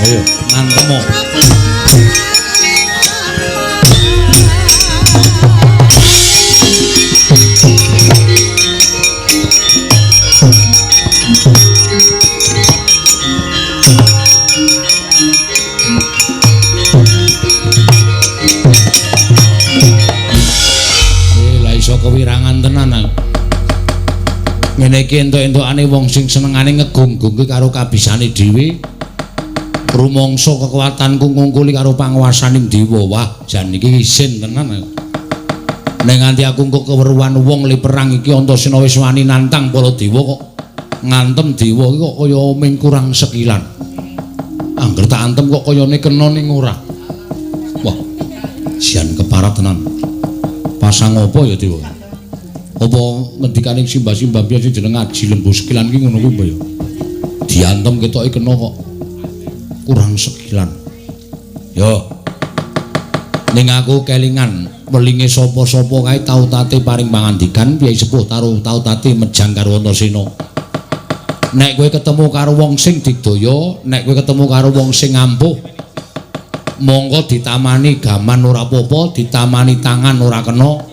Ayo, mantemo. Kene iki entuk-entukane wong sing senengane ngegung-gungke karo kabisane dhewe. Rumangsa kekuatanku ngungkuli karo panguwasaning dewa. Wah, jan iki isin tenan. Nek nganti aku engko keweruhan wong le perang iki Antasena wis wani nantang para dewa kok ngantem dewa iki kok kaya ming kurang sekilan. Angger tak antem kok kayane kena ning ora. Wah, jan keparat tenan. Pasang apa ya dewa? Apa ngendikane simbah-simbah biyen sing jeneng ngaji lembu sekilan ki ngono kuwi apa ya? Diantem ketoke kena kok kurang sekilan. Yo. Ning aku kelingan welinge sapa-sapa kae tau tate paring pangandikan piyai sepuh tau tate mejang karo Antasena. Nek kowe ketemu karo wong sing digdaya, nek kowe ketemu karo wong sing ampuh, monggo ditamani gaman ora apa-apa, ditamani tangan ora kena.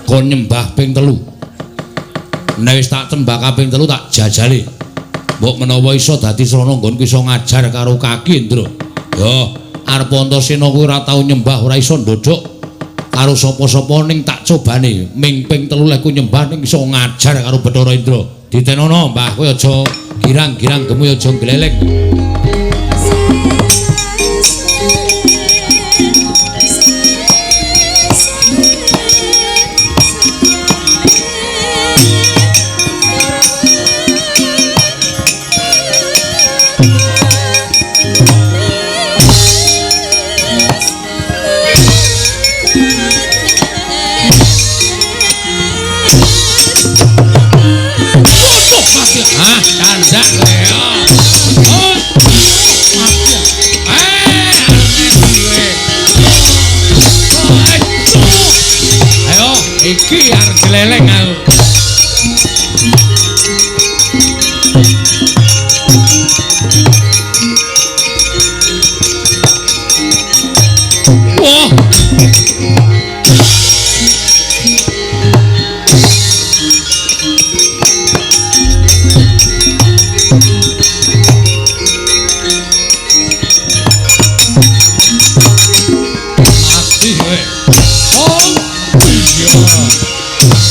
Kon nyembah ping 3. Nek wis tak tembak kaping 3 tak jajale. Mbok menawa iso dadi srana nggonku iso ngajar karo kaki, Indra. Yo, arep Antasena kuwi ora tau nyembah, ora iso ndodhok karo sapa-sapa ning tak cobane ming ping 3 lek ku nyembah ning iso ngajar karo Bathara Indra. Ditenono, Mbah, kowe aja girang-girang gemu aja gleleng. Iki arep gleleng aku. Wah. Mati kowe. Oh. Iya.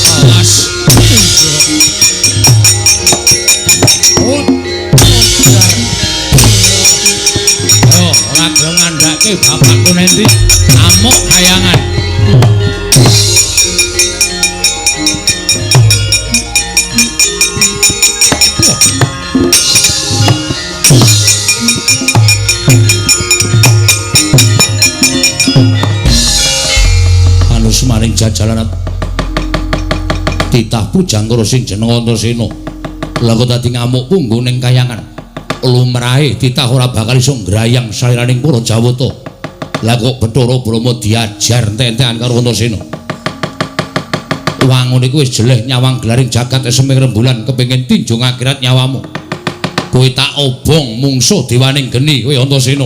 Awas. Ayo, ora gelem ngandhake bapakku nanti amuk kayangan. Anus maring jajalan titah Pujangkara sing jeneng Antasena. Lah kok dadi ngamuk punggung ning kayangan. Lumrahe titah ora bakal iso ngrayang saliraning para Jawata. Lah kok Bathara Brahma diajar entek-entekan karo Antasena. Wangune iku wis jeleh nyawang gelaring jagat eseming rembulan kepengin tinjung akhirat nyawamu. Kowe tak obong mungsuh dewaning geni kowe Antasena.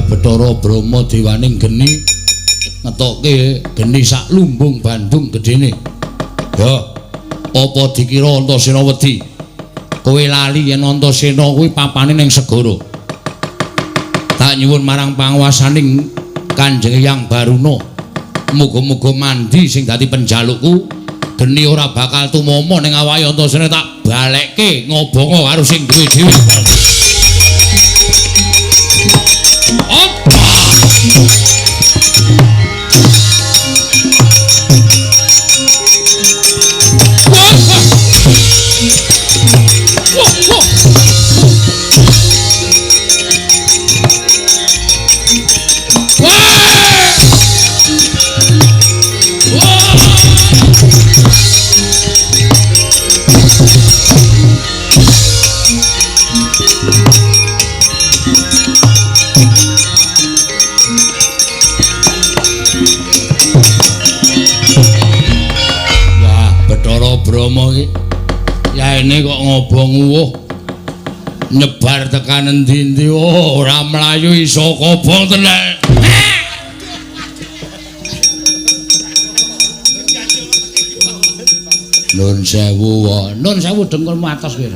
Bathara Brahma dewaning geni ngetokke geni sak lumbung Bandung gedene. Ya, apa dikira Antasena wedi? Kowe lali yen Antasena kuwi papane ning segara. Tak nyuwun marang panguwasaning Kanjeng Hyang Baruna. Muga-muga mandi sing dadi penjalukku, geni ora bakal tumama ning awake Antasena tak balekke ngobongo karo sing duwe dhewe. Wah! Brahma iki. Yaene kok ngobong uwuh. Nyebar tekan endi-endi, oh, ora mlayu iso kobong tenan. Nun sewu, nun sewu dengkulmu atos kowe.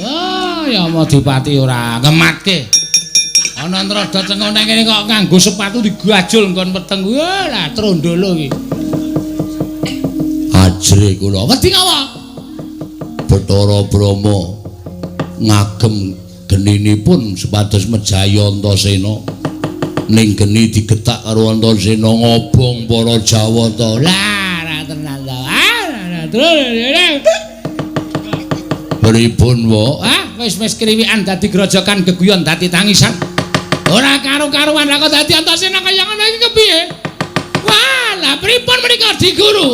Oh, ya Madipati ora ngematke. Ana nrada cengo nang kene kok nganggo sepatu digajul nggon peteng. Wah, lah trondolo iki. Ajre kula. Wedi ngapa? Bathara Brahma ngagem geninipun supados mejahi Antasena. Ning geni digetak karo Antasena ngobong para Jawata. Lah, ora tenan to. Ah, terus. Pripun, Wak? Ah, wis kriwikan dadi grojokan geguyon dadi tangisan. Ora karo-karuan lah kok dadi Antasena kaya ngono iki kepiye? Wah, lah pripun menika Di Guru?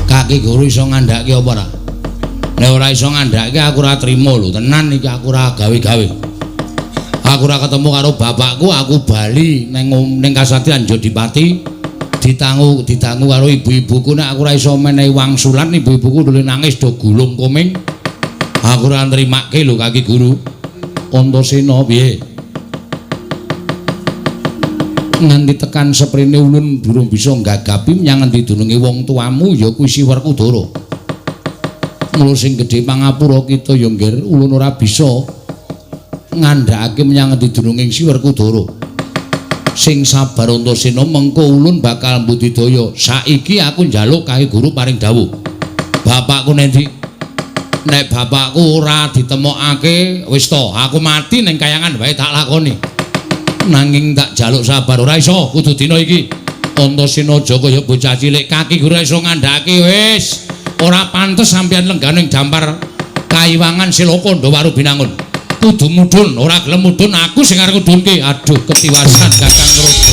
Kaki guru iso ngandhake apa ora? Nek ora iso ngandhake aku ora trima lho, tenan iki aku ora gawe-gawe. Aku ora ketemu karo bapakku, aku bali ning ning kasatriyan Jodipati ditangu karo ibu-ibuku. Nek aku ora iso menehi wangsulan, ibu-ibuku nuli nangis do gulung koming. Aku ora nrimake lho kaki guru. Antasena piye? Nganti tekan seprene ulun durung bisa nggagapi menyang endi dununge wong tuamu ya kuwi Si Werkudara. Mula sing gedhe pangapura kita ya nggir ulun ora bisa ngandhakake menyang endi dununge Si Werkudara. Sing sabar Antasena, mengko ulun bakal mbudidaya. Saiki aku njaluk kae guru paring dawuh. Bapakku nendi? Nek bapakku ora ditemokake wis to, aku mati ning kayangan wae tak lakoni. Nanging tak jaluk sabar ora iso kudu dina iki. Antasena aja kaya bocah cilik, kaki guru iso ngandhake wis. Ora pantes sampeyan lenggah ning dampar kaiwangan Silaka Ndawaru Binangun. Kudu mudhun, ora gelem mudhun aku sing arep ngudhunke. Aduh ketiwasan Kakang Rudra.